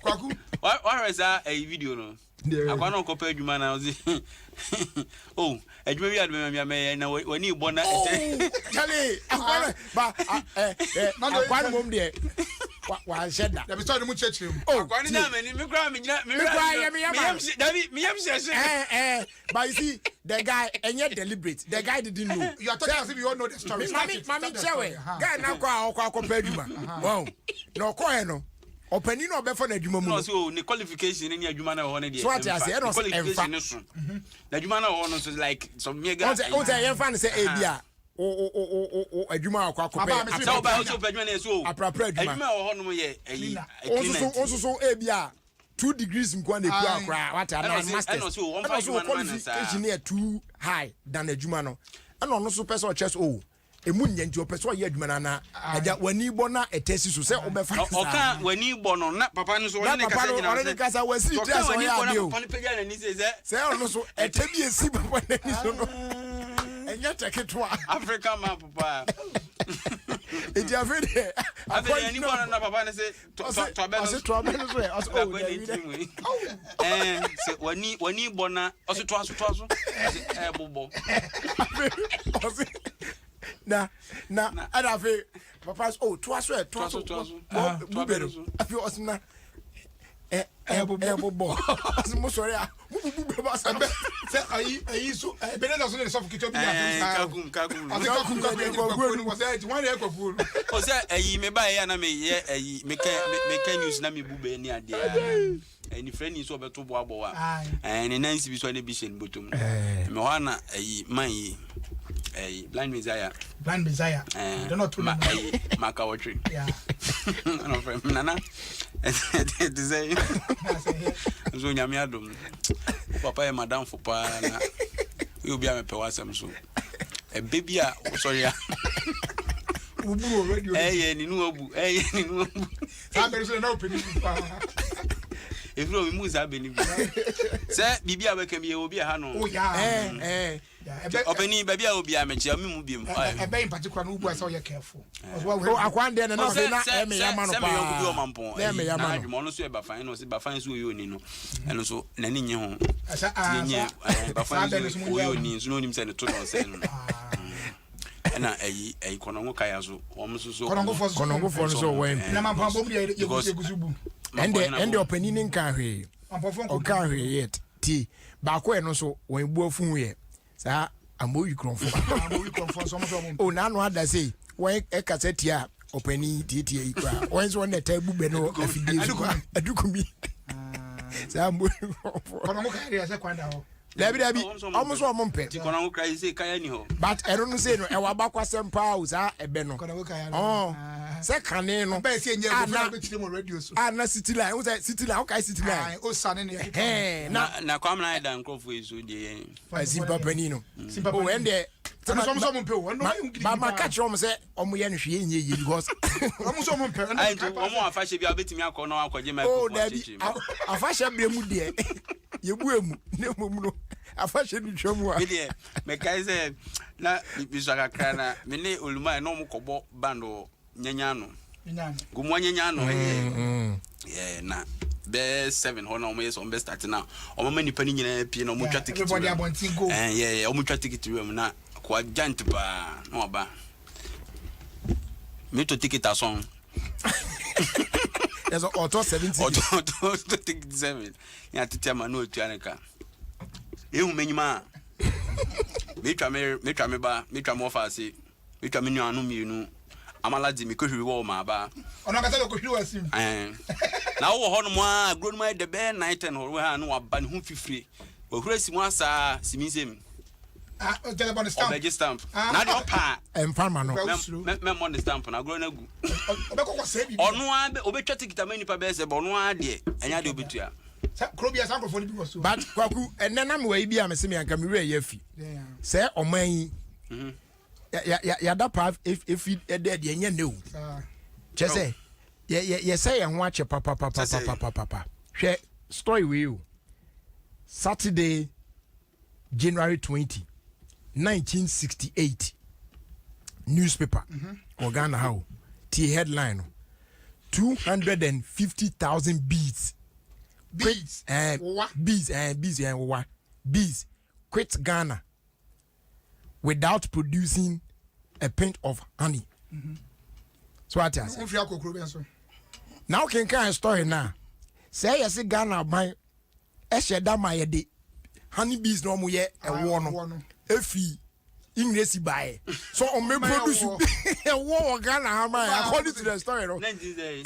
Kwaku. Wahwɛ saa ɛyi video no akwa na ɔkɔpɛ adwuma na ɔse oh adwuma bi ade mɛmɛ mɛyɛ na w'ani bɔ na ɛtɛ. Charlie, akwa ba akwa no mom deɛ wanhyɛ da. Dabi sɔɔ ne mu kyerɛkyerɛ mu. Oh, Akwa no tie. na m'ani me kora megyina Me koraa yɛ me yam a- dabi meyam hyɛ hye. But you see, the guy, and deliberate. The guy didn't know. You are talking as if you all know the story. Start Mami, it, mami start the story. kyɛwɛ. Guy na kɔ a ɔkɔ akɔpɛ adwuma. Wow. Na ɔkɔɛ no, ɔpanin na ɔbɛfa no adwuma mu Na no. ɔse o ne qualification ne adwuma no ɛwɔ hɔ no deɛ So ate ase, ɛmfa. ɛna Ne ɔse qualification ɛmfa. ne so na adwuma no ɛwɔ hɔ no nso like some mega. Ɔn sɛ yɛmfa no sɛ ebi a o o o o o adwuma a ɔkɔ akɔpɛ. Aba, mesi- Sɛ ɔba ɔsɛ ɔpɛ adwuma no yɛ so o Aprapra adwuma. Adwuma ɛwɔ hɔ nom yɛ ɛyi Cleaner. Ɔnsoso ɔnsoso ebi a 2 degrees nko na ekura Aye. akora wate Ɛna ana masters. ɛna ɔse o, wɔmfa Ɛna ɔse o adwuma no ma no saa. qualification yɛ too high than adwuma no. Ɛna ɔno nso pɛ sɛ ɔkyerɛ sɛ o emu nyɛ nti ɔpɛ sɛ ɔyɛ adwuma no ana agya w'ani bɔ na ɛtɛ si so sɛ ɔbɛfa no saa. Ɔka w'ani bɔ no na papa no nso Na ɔne ne papa kasa no gyina ɔne ne kasa wasi Ɔka tiri ase w'ani ɔyɛ bɔ na adeɛ o. papa no pagya n'ani sɛ Sɛ ɔno so ɛtɛ bi esi papa n'ani so no ɛnyɛ kyɛ ketewa. Africa map paa. Eti afei deɛ Afei deɛ ani bɔ no na papa no sɛ tɔbɛ no ɔse tɔbɛ no so ɛ ɔse o Akɔ ne dabi tirim wei. Ɛɛ, sɛ w'ani bɔ na ɔse toa so toa so ɔse ɛɛbobɔ. Afei ɔse na ɛna afei Papa so, oh, toa so ɛ, toa so, Toa so, toa so. bɔ Toa bu bɛ no. so. Afei ɔsi na ɛ ɛ ɛbobɔ. Ɔsi mo sɔre a, mo bubu bɛ ba sa. Ɛbɛ sɛ ayi ayi so Ebenezer so ne sɔfo ketewa bi Ɛɛ, na saa. kakum kakum. Ɔsɛ kakum kakum yɛ kwakuo no wɔsɛ ɛti wɔn yɛ kwakuo no. O sɛ ɛyi me ba yɛ a na me yɛ ɛyi me kɛ me kɛ news na me bu bɛ ni adeɛ. Ɛni fɛ ni so ɔbɛto bo abɔ wa. Ɛɛ ne nan si bi so ne bi hyɛ ne bɔtɔ mu. Mɛ hɔ ana ɛyi man yi ɛyi Blind Messiah. Blind Messiah. Ɛɛ Don't to ma no. ɛyi maka wɔtwe. Yeah. Ɛna ɔfrɛ me nana ɛte sɛ nso Nyame adom wo papa yɛ madamfo paa na woyɛ obi a mepɛ w'asɛm so ɛbɛ bi a wosɔre a Wuburu wɔ radio. Ɛyɛ ne nu abu, ɛyɛ ne nu abu. Saa bɛrɛ so na ɔpɛ ne bi paa. Efiri omi mu saa bɛ ne bi sɛ biribi a bɛka bi yɛ obi a ha no. Oh yeah. Ɛɛ ɛɛ. Ɔpɛni baabi a obi a mɛkyia mi mu bi mu. Ɛbɛ in particular no wubu asɛ ɔyɛ careful. O akwan deɛ no na afei na ɛmɛ ya ma no sɛ paa. me yɔnko bi wɔ Mampɔn Na ɛmɛ ya ma no. adwuma ɔno nso yɛ bafan na ɔsɛ bafan nso ɔyɛ oni no ɛno nso n'ani nye ho. Ɛsɛ Ti nye aa bafan saa bɛ no nso so mu ɔyɛ nyɛ. oni nso na onim sɛ ne to na ɔsɛ no. Ɛna ɛyi ɛyi kɔnɔngo kaya so wɔn nso so. Kɔnɔngofoɔ so. Kɔnɔngofoɔ no so wɔn mp. Na Mampɔn abom deɛ yɛ Because- yɛ gusu bu. Ɛnde ɛnde ɔpanin ne nka hwee. Mampɔnfoɔ nkɔ. Ɔka hwee yet. Ti baako ɛno nso wɔn ebu afu yɛ saa amoyi kurɔnfo. Amoyi kurɔnfo nso ɔmo nso ɔmo. O n'ano ada sei wɔn ɛkasa tia ɔpanin tietie yi koraa wɔn nso wɔn na ɛta ebu bɛ no afidie so koraa adukumi saa amoyi kurɔnfo. Kɔnɔngo kaya deɛ ɛsɛ kwan da hɔ. Dabi dabi, ɔmo nso ɔmo mpɛ. Ti kɔnɔngo kura yi sɛ kaya ni hɔ. But ɛno no sei no ɛwɔ abakwasɛm paa o, saa ɛbɛ no. Kɔnɔngo kaya no. Ɔn sɛ kane no. Bɛyɛ sɛ ɛnyɛ a ebufu na na bɛkyerɛ mu radio so. A na city line, n sɛ city line, wokae city line? Ayi, o sa ne ne yɛ keka. Ɛhɛn na Na na kwamina ayɛ da nkurɔfoɔ yi so deɛ yɛn. Simpa panin no. Simpa O panin. ɛn deɛ. Ɛno nso ɔmo nso ɔmo mpɛ o. Ɛno ɔmo yɛ Ba ma gidigidi ka paa. kyerɛ ɔmo sɛ ɔmo yɛ no hwee nyɛ yie because. Ɔmo nso ɔmo mpɛ. Ɛno Ayi nti wɔn mu afahyɛ bi a wobɛtumi akɔ na wakɔgye O microphone dabi akyekyere mu. Afahyɛ bere mu deɛ yɛbu emu ne mmom no afahyɛ no twa mu a. Me deɛ mekae sɛ na bisua kakra na me ne oluma na ɔmo kɔbɔ band wɔ nyanya no. Nyanya. Gomua nyanya no ɛyɛ yɛ na bɛɛ 7 hɔ na ɔmo yɛ sɛ ɔmo bɛ start na ɔmo ama nipa no nyinaa pie na ɔmo twa ticket Everybody wura mu. abɔnten go. Ɛn yɛ yɛ ɔmo twa ticket wura mu na koa giant paa na waba metɔ ticket asɔn. Yɛ sɛ ɔtɔ 70. Ɔtɔ ticket 7 ne atete ama na otua ne ka ehu m'enyim a metwa me metwa me ba metwa me ɔfa ase metwa me nuanom mmienu amala dze mekɔhwiri wɔ ɔma aba. Ɔno ankasa de kɔhwiri wɔ asim. Ɛn na wowɔ hɔ nom a agorɔ no mu ayɛ dɛ bɛyɛ 9 10 hɔ ha na waba ne ho fifire wahura si mu asaa si mi nsam. Ah, ɔgyina bɔ ne stamp. Ɔbɛgye stamp Ah. na deɛ ɔpa Ɛmfa ma no. Ɔbɛ- a Wosuro. mɛmmɔ ne stamp na agorɔ no agu. Ɔbɛkɔ kɔ sɛ biribi. Ɔno ara bɛ ɔbɛtwa ticket ama nipa bɛyɛ sɛ bɛ ɔno ara deɛ ɛnyɛ adeɛ ɔbɛtua. Sɛ kuro bi a saa nkurɔfoɔ no bi wɔ so. But Kwaku, ɛnɛ na mewɔ yi bi a mese me anka me werɛ yɛ afi Yeah. sɛ ɔman yi yɛada paa efi ɛdɛ deɛ ɛnyɛ nnɛ o. Saa. Kyɛ sɛ yɛsɛ yɛn ho akyɛ papapapapapapa. Hwɛ story wei o, Saturday, January 20, 1968 newspaper wɔ Ghana ha o. Tie headline no: 250,000 bees. Bees. Eh, Wowa. Bees, bees, wowa, bees quit Ghana without producing a pint of honey. So ate ase? Wofiri akɔ kuro bɛn so? Na wokenkan story na sɛ ɛyɛ sɛ Ghana aban ɛhyɛ da ma yɛde honey bees na ɔmo yɛ ɛwoɔ ɛwoɔ no no. Efi English baeɛ so ɔmo Ɔmo yɛ produce ɛwoɔ. ɛwoɔ wɔ Ghana ha ma yɛ according to the story no. 19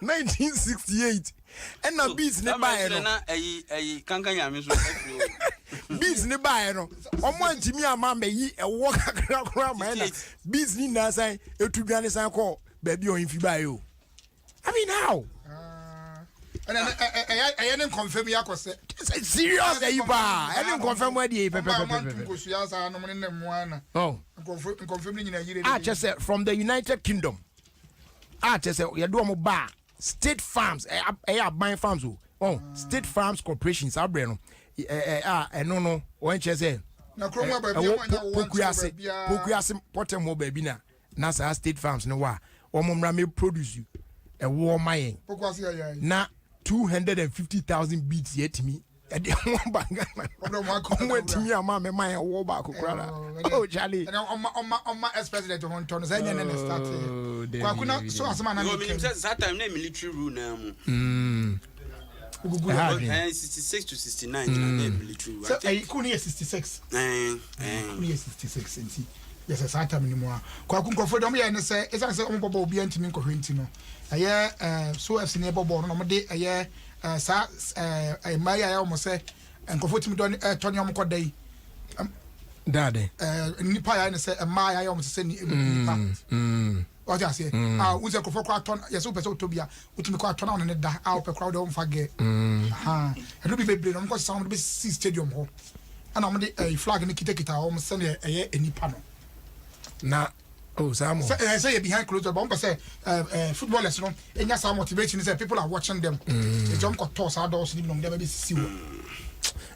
1968 ɛna bees ne baeɛ no. Na ɛyi kankan nyame so ɛfiri o. Bees ne baeɛ no, ɔmo antumi ama mɛyi ɛwoɔ kakra koraa ma ɛna 68. Bees ne nyinaa san etu dwane san kɔ baabi a ɔyɛ baeɛ o. I mean, how? Ɛna ɛyɛ ne nkɔmfam yi akɔ sɛ. Serious ɛyi paa ɛne nkɔmfam adi yi Ɔmo a ɔmo antum pɛpɛpɛpɛ. nkosua saa nom ne nam mu ana. Oh. Nkɔmfam nkɔmfam ne nyinaa yire. A kyɛ sɛ from the United Kingdom a kyɛ sɛ yɛde wɔn ba state farms, ɛyɛ aban farms o, oh, State Farms Corporation saa berɛ no ɛ ɛ a ɛno no wɔn kyerɛ sɛ Na kurom hɔ baabi a ɛwɔ wɔn anya wɔn Pokuase nkyɛn baabiara. Pokuase pɔtɛm hɔ baabi na saa state farms no wɔ a wɔn mmra mɛ produce ɛwoɔ ma yɛn. Pokuase yɛ yɛ. Na 250,000 bees yɛtumi. Ɛde ɔmo aba Ghana. Ɔmo atumi ama me ma ɛwɔ baako koraa na. Oh Charlie. Ɛnna ɔma ɔma ɔma ex president ho ntɔ no sɛ ɛnyɛ ne na start yɛ. Kwaku na so asɛm a na mi kɛn. Sɛ saa time na military rule na mu. Ogugu yɛ adwene. 66 to 69 na military rule. Sɛ ɛyi kuu ne yɛ 66. Kuu ne yɛ 66 nti yɛ sɛ saa time no mu a. Kwaku nkurɔfoɔ deɛ ɔmo yɛ ne sɛ ɛsiane sɛ ɔmo bɔ bɔɔl obiara ntumi nkɔhwɛ nti no ɛyɛ ɛɛ so FC ne ɛbɔ bɔɔl no na ɔmo de ɛyɛ Eh, saa eh, eh, mmaa yi a ɛyɛ wɔn sɛ nkurɔfoɔ tumi dɔ tɔ ne wɔn kɔ da yi. Daade. Nnipa yɛ ne sɛ mmaa yɛ ayɛ wɔn sɛ nnipa. Ɔte aseɛ. A wosɛ nkurɔfoɔ kɔ atɔ yɛ sɛ wopɛ sɛ wotɔ bi a wotumi kɔ atɔ na wɔn ne da a wopɛ koraa wode wɔn fa gɛ. Ɛno bi bebree na wɔn kɔ sesa wɔn de bɛsi stadium hɔ ɛna wɔn de flag no kitakita wɔn sɛdeɛ ɛyɛ nnipa no. Na Oh, saa mo. Sɛ ɛyɛ sɛ yɛ behind closed door, but wɔn pɛ sɛ ɛɛ ɛɛ footballers no enya saa motivation sɛ people are watching them. Nti wɔn kɔ tɔɔ saa doors ni bi na wɔn de abɛbɛ sisi hɔ.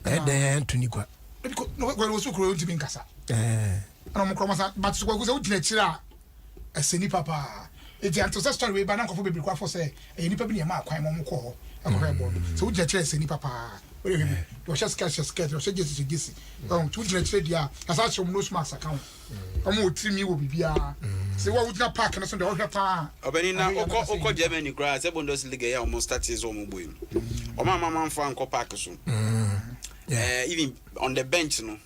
Ɛyɛ dɛn ɛnto ni kwa. Ebi ko na wɔn wɔn kuro ntumi nkasa. Ɛɛ. Ɛna wɔn kura wɔn sa but so kɔ sɛ wogyina akyire a ɛsɛ nipa paa. Eti anto sɛ story wei ba na nkɔfo bebree kɔ afɔ sɛ ɛyɛ nipa bi na ɛma akwan ma wɔn kɔ hɔ ɛkɔhwɛ bɔɔl no. Sɛ wogyina akyire a ɛsɛ nipa paa. Wɔde hwɛ bi wɔhyɛ skirt hyɛ skirt wɔhyɛ jersey hyɛ jersey. Ɛwɔn ti wogyina akyire deɛ a yasa ahyɛ wɔn nose mask aka ho. Wɔn wɔ tirinwi wɔ biribiara. Sɛ wo a wogyina park no so deɛ wohwɛ paa. Ɔbɛni na wokɔ wokɔ Germany koraa sɛ Bundesliga yi a wɔn start sɛ wɔn bɔ yi wɔn ama amanfoɔ ankɔ park so. Eh, even on the bench no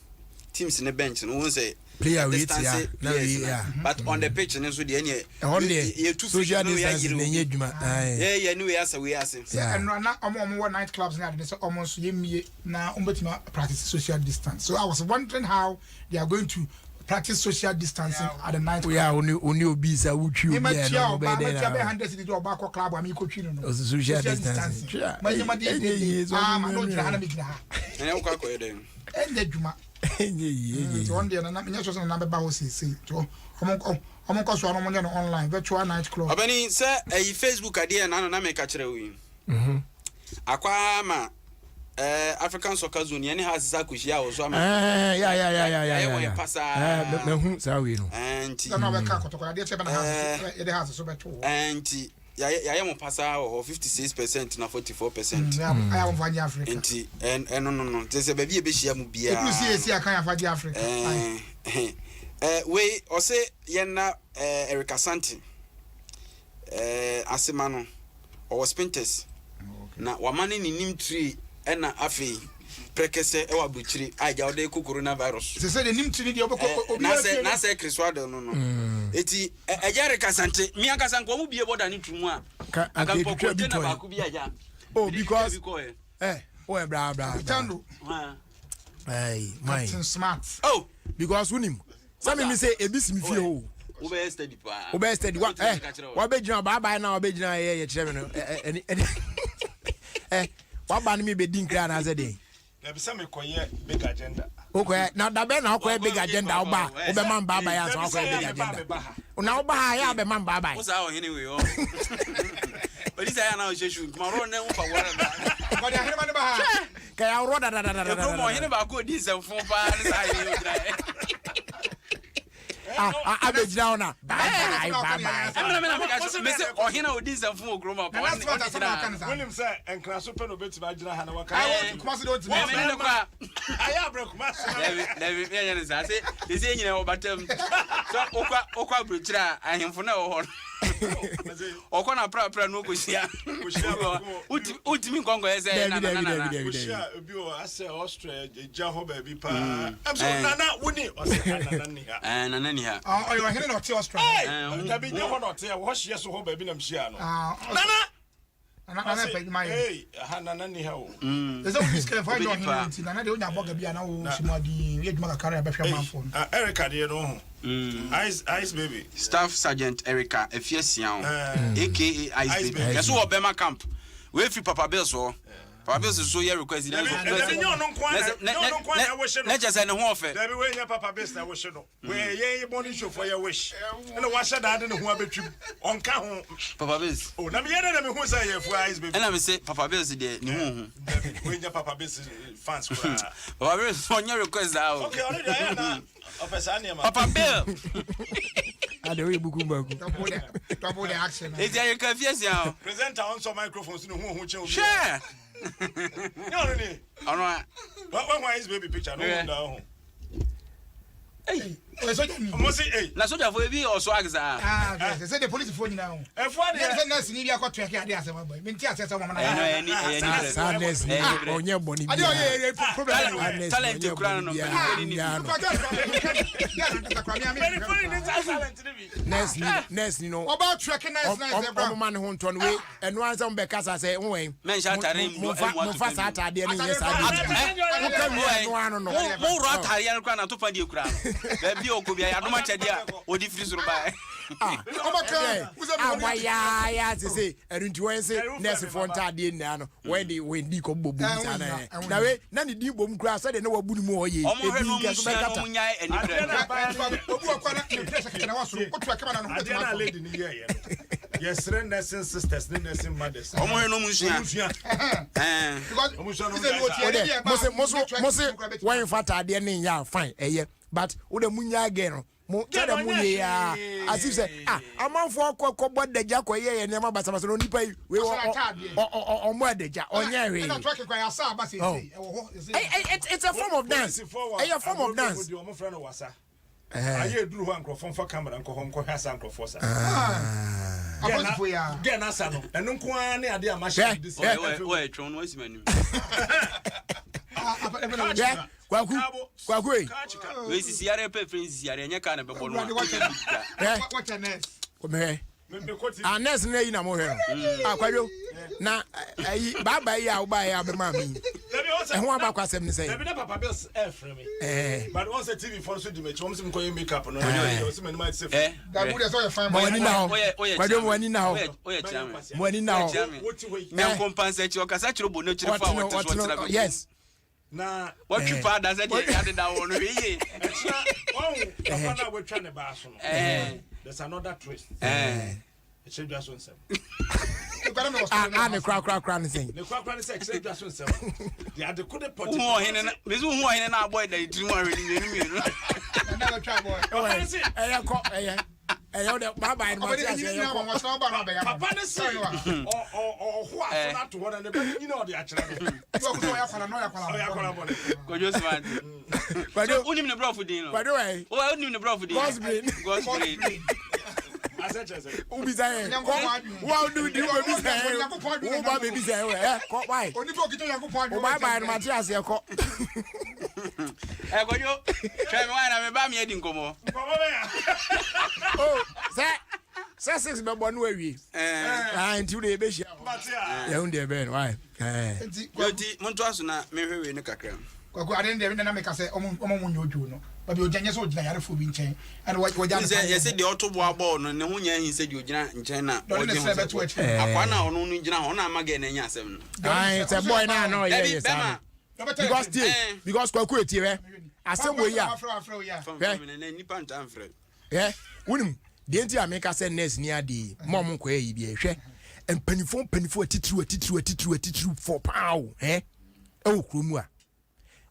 teams ne bench no wɔn sɛ player wei tia na wei ya but on the pitch no nso deɛ ɛneɛ ɛhɔ deɛ yɛtu social distance na ɛnyɛ adwuma yɛ yɛ ne wei asɛ wei ase. Sɛ ɛnora na wɔn a wɔwɔ night clubs ne ade ne sɛ wɔn nso yɛmmie na wɔbɛtumi practice social distance so I was wondering how they are going to practice social distancing at the night club. Oya oni oni obi sa wotwi obi a na ɔbɛ dɛ na. Mɛ hundred cedi ɔba akɔ club ami ko twi no no. Social distancing. Mɛ nyɛ ma de de de aa ma n'o gyina ha na mi gyina ha. Ɛnɛ wokɔ akɔyɛ dɛn? Ɛnyɛ dwuma. Ɛnyɛ yie ɛnyɛ yie. Nti wɔn deɛ nana nyɛ sɔ sɛ nana bɛba hɔ seesei nti wɔn wɔn nkɔ so ano wɔn nyɛ no online virtual night club. Ɔbɛni sɛ ɛyi Facebook adeɛ na na mɛka kyerɛ wo yi. Akɔ ama Eh, African Soccer Zone yɛne ha sisa akɔhyia wɔ so ama eh, ya ya ya ya ya ɛyɛ wɔn pasaa eh, mahu saa wei no eh, nti na ɔbɛka kɔtɔkɔ adeɛ kyɛ bɛ na ha yɛde ha so bɛto hɔ eh, nti yɛayɛ mo pasaa wɔ hɔ 56% na 44% mm, ayɛ wɔn fa nye Africa nti ɛno no no nti sɛ baabi yɛbɛhyia mu biara ɛduru si yɛsi aka yɛafa gye Africa eh, eh, wei ɔse yɛnna eh, Eric Asante eh, asema no Ɔwɔ spinters na wama ne ne nim tiri ɛna afei prɛkɛsɛ ɛwɔ aburukyiri a gya ɔde kɔ corona virus. Sɛ sɛ de nim tiri deɛ ɔbɛkɔ eh, obi afie no. N'asɛ kriswadel no no. Mm. Eti ɛgya rekasa nte mi ankasa nka ɔmo bie bɔda ne tu mu a. Ka anka etwitwa bi container tɔn. baako bi agya. Oh Mede twitwa because bi kɔɛ. eh oh bra bra. Chando. Hey, my. Captain Smart. Oh. Because wonim sɛ mimi sɛ ebi si mi fie hɔ o. Wobɛyɛ steady paa. Wobɛyɛ steady wa ɛ wabɛgyina baabae na wabɛgyina yɛ yɛ kyerɛ mi no ɛ ɛ ɛni ɛ waba no mi bɛ di nkira anaasɛ deɛ. Dabi sɛ mekɔyɛ big agenda. Wokɔyɛ na dabɛ na wokɔyɛ big agenda woba wobɛma mbaabae ansa wakɔyɛ big agenda na woba ha yɛ abɛma mbaabae. Wo saa ɔhene wei ɔ. Ɔdi saa yɛ anaa ɔhyɛ shoe nkuma rɔ ne ho fa wɔrɛ ba. Ɔde ahenema ne ba ha. Kɛyɛ aworɔ dadadadada. Ekurom ɔhene baako odi nsɛmfo paa ne saa yɛ ogyina yɛ. Abɛgyina hɔ na bye bye bye bye. Ɛmina mi na mi ka kyerɛ mi sɛ ɔhene a odi nsɛmfo wɔ kurom a pɔ ɔne ɔne gyina ha. Wonim sɛ nkraso pɛ na obetumi agyina ha na waka. Ayi Kumasi de ontumi. Wɔn mi ne kora. Ayɛ abrɛ Kumasi. Dabi dabi mi yɛ ne saa se sese yɛ nyina wɔ batam sɛ okɔ okɔ aburokyire a ahemfo na ɛwɔ hɔ no. Ɔkɔ na prapra no ɔkɔhyia wotumi nkɔnkɔyɛ sɛ nananana ɔhyia obi wɔ asɛ Austria gya hɔ baabi paa ɛm sɛ nana woni ɔsɛ nana ni ha nana ni ha ɔyɛ ɔhene na ɔte Austria dabi nyɛ hɔ na ɔte ɛwɔ hɔ hyeɛ so hɔ baabi na mhyia no nana Nana nana pɛ adwuma yɛ. Hey, ha nana ni ha o. Ɛsɛ wo sika fa nyɛ ɔhene nti nana deɛ onya bɔga bi a na wo si mu adi yɛ adwuma kakra na bɛhwɛ manfo no. Ah, Erica deɛ no ho. Ice ice baby. Staff Sergeant Erica Afiasiaw aka Ice Baby. Yɛso wɔ Burma camp. Wei firi Papa Bills hɔ. Papa Bills nso yɛ request. Dabi nyɛ ɔno nko ara na nyɛ ɔno nko ara na ɛwɔhye no. Na kyerɛ sɛ ne ho ɔfɛ. Dabi wei nyɛ Papa Bills na ɛwɔhye no. Wei yɛn yɛ morning show fo yɛ wish. Ɛna wahyɛ da de ne ho abɛtwim. Ɔnka ho. Papa Bills. Oh, na meyɛ dɛ na mehu sɛ yɛ fua Ice Baby. Ɛna me se Papa Bills deɛ ne ho hu. Dabi wei nyɛ Papa Bills fans koraa. Papa Bills ɔnyɛ request daa o. Okay, ɔno deɛ ayɛ na ɔpɛ saa nneɛma. Papa Bill. Ade oyɛ buku mbaku. Double the double the action. Eti ayɛ ka fie sia o. Presenter ɔnsɔ microphone so ne ho ho kyɛn obi. Hwɛ. Nyɛ ɔno ni. Ɔno a. Wɔn wɔn ice baby picture no wɔn da ho. Ei. Ɔyɛ sogya ni. Ɔmo se ei. Na sogyafo ebi yɛ ɔswag saa. Ah, hwɛ sɛ de polisifoɔ nyinaa ho. Ɛfoɔ deɛ. Sɛ nurse ni bi akɔ twerɛ ade asɛm aba yi. Mente aseɛ sɛ ɔmo na. Ɛno ɛyɛ ni ɛyɛ ni brɛ. Saa nurse ni ɔnyɛ bɔne Ade biara. ɔyɛ yɛ problem. Saa nurse Talent ni ɔnyɛ kura bɔne no, biara. mpanyinfoɔ ni ni. Biara no. Mpanyinfoɔ ni ni saa talent ni bi. Nurse ni nurse ni no. Ɔbaa twerɛ nice nice ɛbra. Ɔmo ma ne ho ntɔ no wei ɛno ansa mo bɛ kasa sɛ n wɛn. Mɛnhyɛ atare mu Momfa momfa saa ataadeɛ no nyɛ saa adeɛ no bi. Woka wie a ɛno ano no. Mo worɔ ataadeɛ no koraa na atopa deɛ kura no. Baabi a ɔkɔ biara yɛadom akyɛdeɛ a ɔde firi soro baeɛ. Ah, a wɔayaayaa sese ɛno nti wɔn se nɛɛsefoɔ ntaadeɛ nyinaa no wɔn de wɔn di kɔ bɔ bom saa na yɛ na wei na ne din bom koraa sɛdeɛ na wabu ne mu ɔyɛ Wɔn hwɛ ebi na wɔn nkɛ so sua na bɛkata wɔn nyae anibrɛ no. Obi wɔ kɔ na ne pressure kɛkɛ na wasoro. Wotu akama na ne ho Adeɛ bɛtumi na atɔ. lady ni yɛ yɛ no. Yɛsrɛ nursing sisters ne nursing mothers. Wɔn hwɛ na wɔn sua. Ɔmo sua. Ɛn. Because Ɔmo sua na ɔmo sɛ gyae wɔtie saa. ne wode deɛ mose ba, mose ne mose twerɛ kura bɛtumi. wɔn fa ataadeɛ ne nyɛ a fine ɛyɛ but wode mu nya gɛ no mo sɛdeɛ mo yɛ ya as if sɛ ah amanfoɔ kɔ kɔbɔ adagya kɔ yɛ yɛ nneɛma basabasa na onipa yi wei Ɔhyɛ ɔ n'ataadeɛ. ɔ ɔ ɔmmɔ adagya ɔnyɛ hwee Ɛna twerɛ kura yasa aba sese. Oh. Ɛwɔ hɔ sese. Ɛ- ɛ- it's it's a form of dance Polisifoɔ wɔ ɛyɛ form of agorɔ bi dance mu deɛ ɔmo frɛ no wasa. Ɛhɛn. Ayɛ eduru hɔ a nkurɔfoɔ mfa camera nkɔ hɔ nkɔhwɛ asa nkurɔfoɔ sa. Apolisifoɔ yi a. Gɛn asa no ɛno nko ara ne adeɛ a mahyɛ Hwɛ, de si. hwɛ. Ɔyɛ ɔyɛ twɛn no asi m'anim. Hwɛ, kwaku kwaku ei Wei sisi yare pɛ firi nsisi yare ɛnyɛ kaa na ɛbɛbɔ no a. Awurade wakyɛ Hwɛ. wakyɛ nurse. mehwɛ ah nurse no ayi na mohwɛ no ah kwadwo na ayi baaba yi a wobaeɛ a wobɛmaa me yi ɛho abakɔ asɛm ne sɛ Dabi na papa bills ɛfrɛ me. ɛɛ But wɔn sɛ TV fɔ nso di m'akyi wɔn sɛ nkɔyɛ make up no. Wɔn sɛ m'anim ayɛ te sɛ. Ɛ. Dabi wo deɛ sɛ ɔyɛ fine ma boy. w'ani na hɔ Woyɛ woyɛ kwadwo ma w'ani na hɔ Woyɛ woyɛ kyerɛ me. ma w'ani na hɔ Kyerɛ me. Wote hɔ yi. Nyanko mpansa akyi ɔkasa kyerɛ bɔ n'akyiri fo a ɔtene wɔte so ɔtene ɔtena bɛkum. yes Na Wɔtwi Eh. paa da sɛ deɛ yɛadeda wɔ no hwɛ yie. ɛkyina wɔn papa na wɔatwa ne baa so no. Eh. There's another twist. Ɛɛ. Ɛkyerɛ dwa so nsɛm. Nkwadaa na wɔ a soro a ne kora kora kora ne sɛn Ne korakora ne sɛ ɛkyerɛ dwa so nsɛm. Deɛ ade ko de pɔte. Wohu ɔhene na mesi wohu ɔhene na abɔ ɛda ne tirim ahwɛ ne mmienu mmienu. Ɛna wɔtwa bɔ. Papa ne se ɛyɛ kɔ ɛyɛ ɛyɛ wode baaba yi no Ɔbɛde mate ase enyini ɛyɛ nyinaa kɔ wɔn wɔtena ɔba na ɔbɛyɛ ama. papa ne se Sɛ ɔno a. ɔ ɔ ɔho aso no ato hɔ na ne ba ne nyina ɔde akyerɛ no. Ebi wɔ hɔ sɛ ɔyɛ akwadaa na ɔyɛ akwadaa Ɔyɛ akwadaa bɔne. Kwadwo Smart. kwadwo Wonim ne brɔfo din no? kwadwo ɛ Wo wonim ne brɔfo din? God's brain. God's brain. Asɛ kyerɛ sɛ. wobisa yɛ kɔ Nyankopɔn adwene. wo a wode di wo bisa yɛ Nyankopɔn adwene. wo ba bɛbisa yɛ ɛ kɔ wae Onipa okita Nyankopɔn adwene. wo baaba yi no mate aseɛ kɔ Ɛ Kwadwo hwɛ me wae na me ba me adi nkɔmmɔ. Nkɔmmɔ bɛyɛ. o sɛ sɛ six bɛbɔ no awie Ɛɛ. ah nti wode yɛbɛhyia hɔ Mate a. yɛhu deɛ ɛbɛyɛ no wae ɛɛ Nti Yoti montoa so na mehwɛ wei no kakra. kwaku ade no deɛ na meka sɛ ɔmo ɔmo mo nyɛ odwo no. Baabi ogya nyɛ sɛ ogyina yarefoɔ bi nkyɛn ɛna wɔgya N sɛ yɛsɛ deɛ ɔto boa bɔɔl no ne ho nyɛ ahi sɛ deɛ ogyina nkyɛn na Deɛ ɔde ne ɔgye ho srɛ sɛ bɛto akyire. akwaa no a ɔno no gyina hɔ ɔno ama gɛ na anya asɛm no. ae sɛ boy no a na ɔyɛ Dabi yɛ saa bɛma no because tie Eh. because kwaku etie hwɛ asɛm wei a fam fam na nipa ntaa mfrɛ. hwɛ wonim deɛ nti a meka sɛ nurse ni adeɛ yi ma ɔmo nkɔyɛ yi bi hwɛ mpanimfoɔ mpanimfoɔ atitiriw atitiriw atitiriw atitiriw fɔ paa o hɛ ɛwɔ kurom a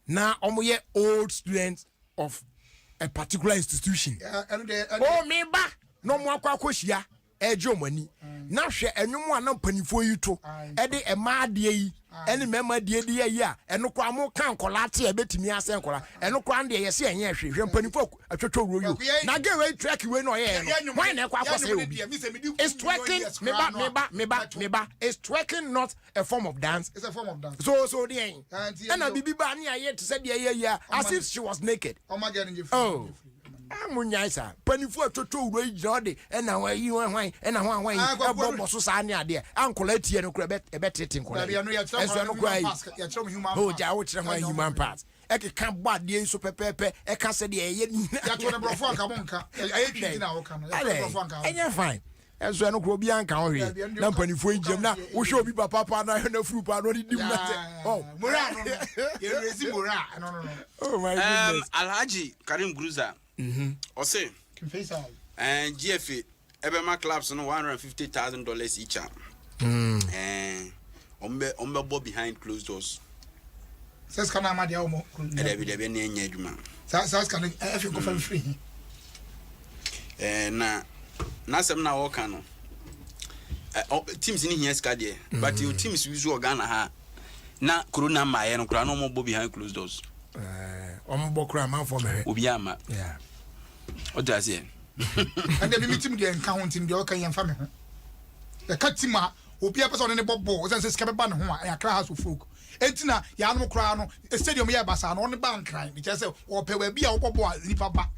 na ɔmo yɛ old students of a particular institution o meba na ɔmo akɔ akɔhyia ɛgye ɔmo ani na hwɛ ɛnwom a na mpanimfoɔ yi to ɛde mmaa adeɛ yi ɛne mmarima adeɛ de yɛ yi a ɛno koraa mo ka nkɔlaa te a ɛbɛtumi asɛ nkɔlaa ɛno koraa deɛ yɛsɛ ɛnyɛ hwee hwɛ mpanimfoɔ atwitwa wuro yi o na gay wei trek wei na ɔyɛɛ no hwan na ɛkɔ akɔsɛ obi is twerking meba meba meba meba is twerking not a form of dance It's a form of dance. so so deɛ Ah, nti ɛna bibi ba ne ayɛ te sɛ deɛ yɛ yi a as if she was naked Ɔma gɛ no gye oh mo nyae saa mpanimfoɔ atwitwa wuro yi gyina hɔ de ɛna hɔ yi hwan hwan ɛna hwan hwan yi Ah, kwaku, ɛbɔ bɔ so saa ne adeɛ a nkɔlaa tie no kora ɛbɛ ɛbɛtete nkɔlaa Dabi yi ɛno yɛkyerɛ ɛnso ɛno kora yi yɛkyerɛ mo human o part. gya wokyerɛ hwan human part ɛkeka bɔ adeɛ yi so pɛpɛɛpɛ ɛka sɛ deɛ ɛyɛ Yɛto ne borɔfo anka mo nka. Ɛyɛ twi nti na woka no. Yɛto ne borɔfo anka wo. ɛnyɛ fine ɛnso ɛno kora obiara nka ho hwee Dabi, ɛno deɛ na woka- mpanimfoɔ yi gyam na woka ho wohwɛ obi papa paa na na furu paa na ɔde di mu na sɛ oh Moral no no. Yɛresi moral no no no. oh my goodness Alhaji Karim Gruza ɔse King Faisal. GFA ɛbɛma clubs no $150,000 each a ɔmo bɛ bɔ behind closed doors. Sɛ sika no ama deɛ wɔn. Ɛdɛbi dɛbi ɛna ɛnyɛ adwuma. Saa saa sika no ɛfi nkɔfa mfiri hi. Na n'asɛm na wɔka no, teams ni hia sika deɛ, but yɛ teams bi so wɔ Ghana ha. Na corona mmaeɛ no koraa na wɔn bɔ behind closed doors. Ɛɛ wɔn bɔ koraa amanfoɔ mɛhwɛ. Obi ama. Yeah. Ɔte aseɛ. Ɛnna mi mi tim deɛ nka ho nti deɛ ɔka yɛn fa mi ho. Yɛka tim a obi apɛ sɛ ɔne ne bɔ bɔɔl ɔsɛn sɛ sika bɛba ne ho a ɛyɛ Accra Hearts of Oak. Eti na yɛanom koraa no stadium yɛ basaa no ɔne ba Nkran de kyerɛ sɛ ɔpɛ baabi a wɔbɔ bɔɔl a nipa ba.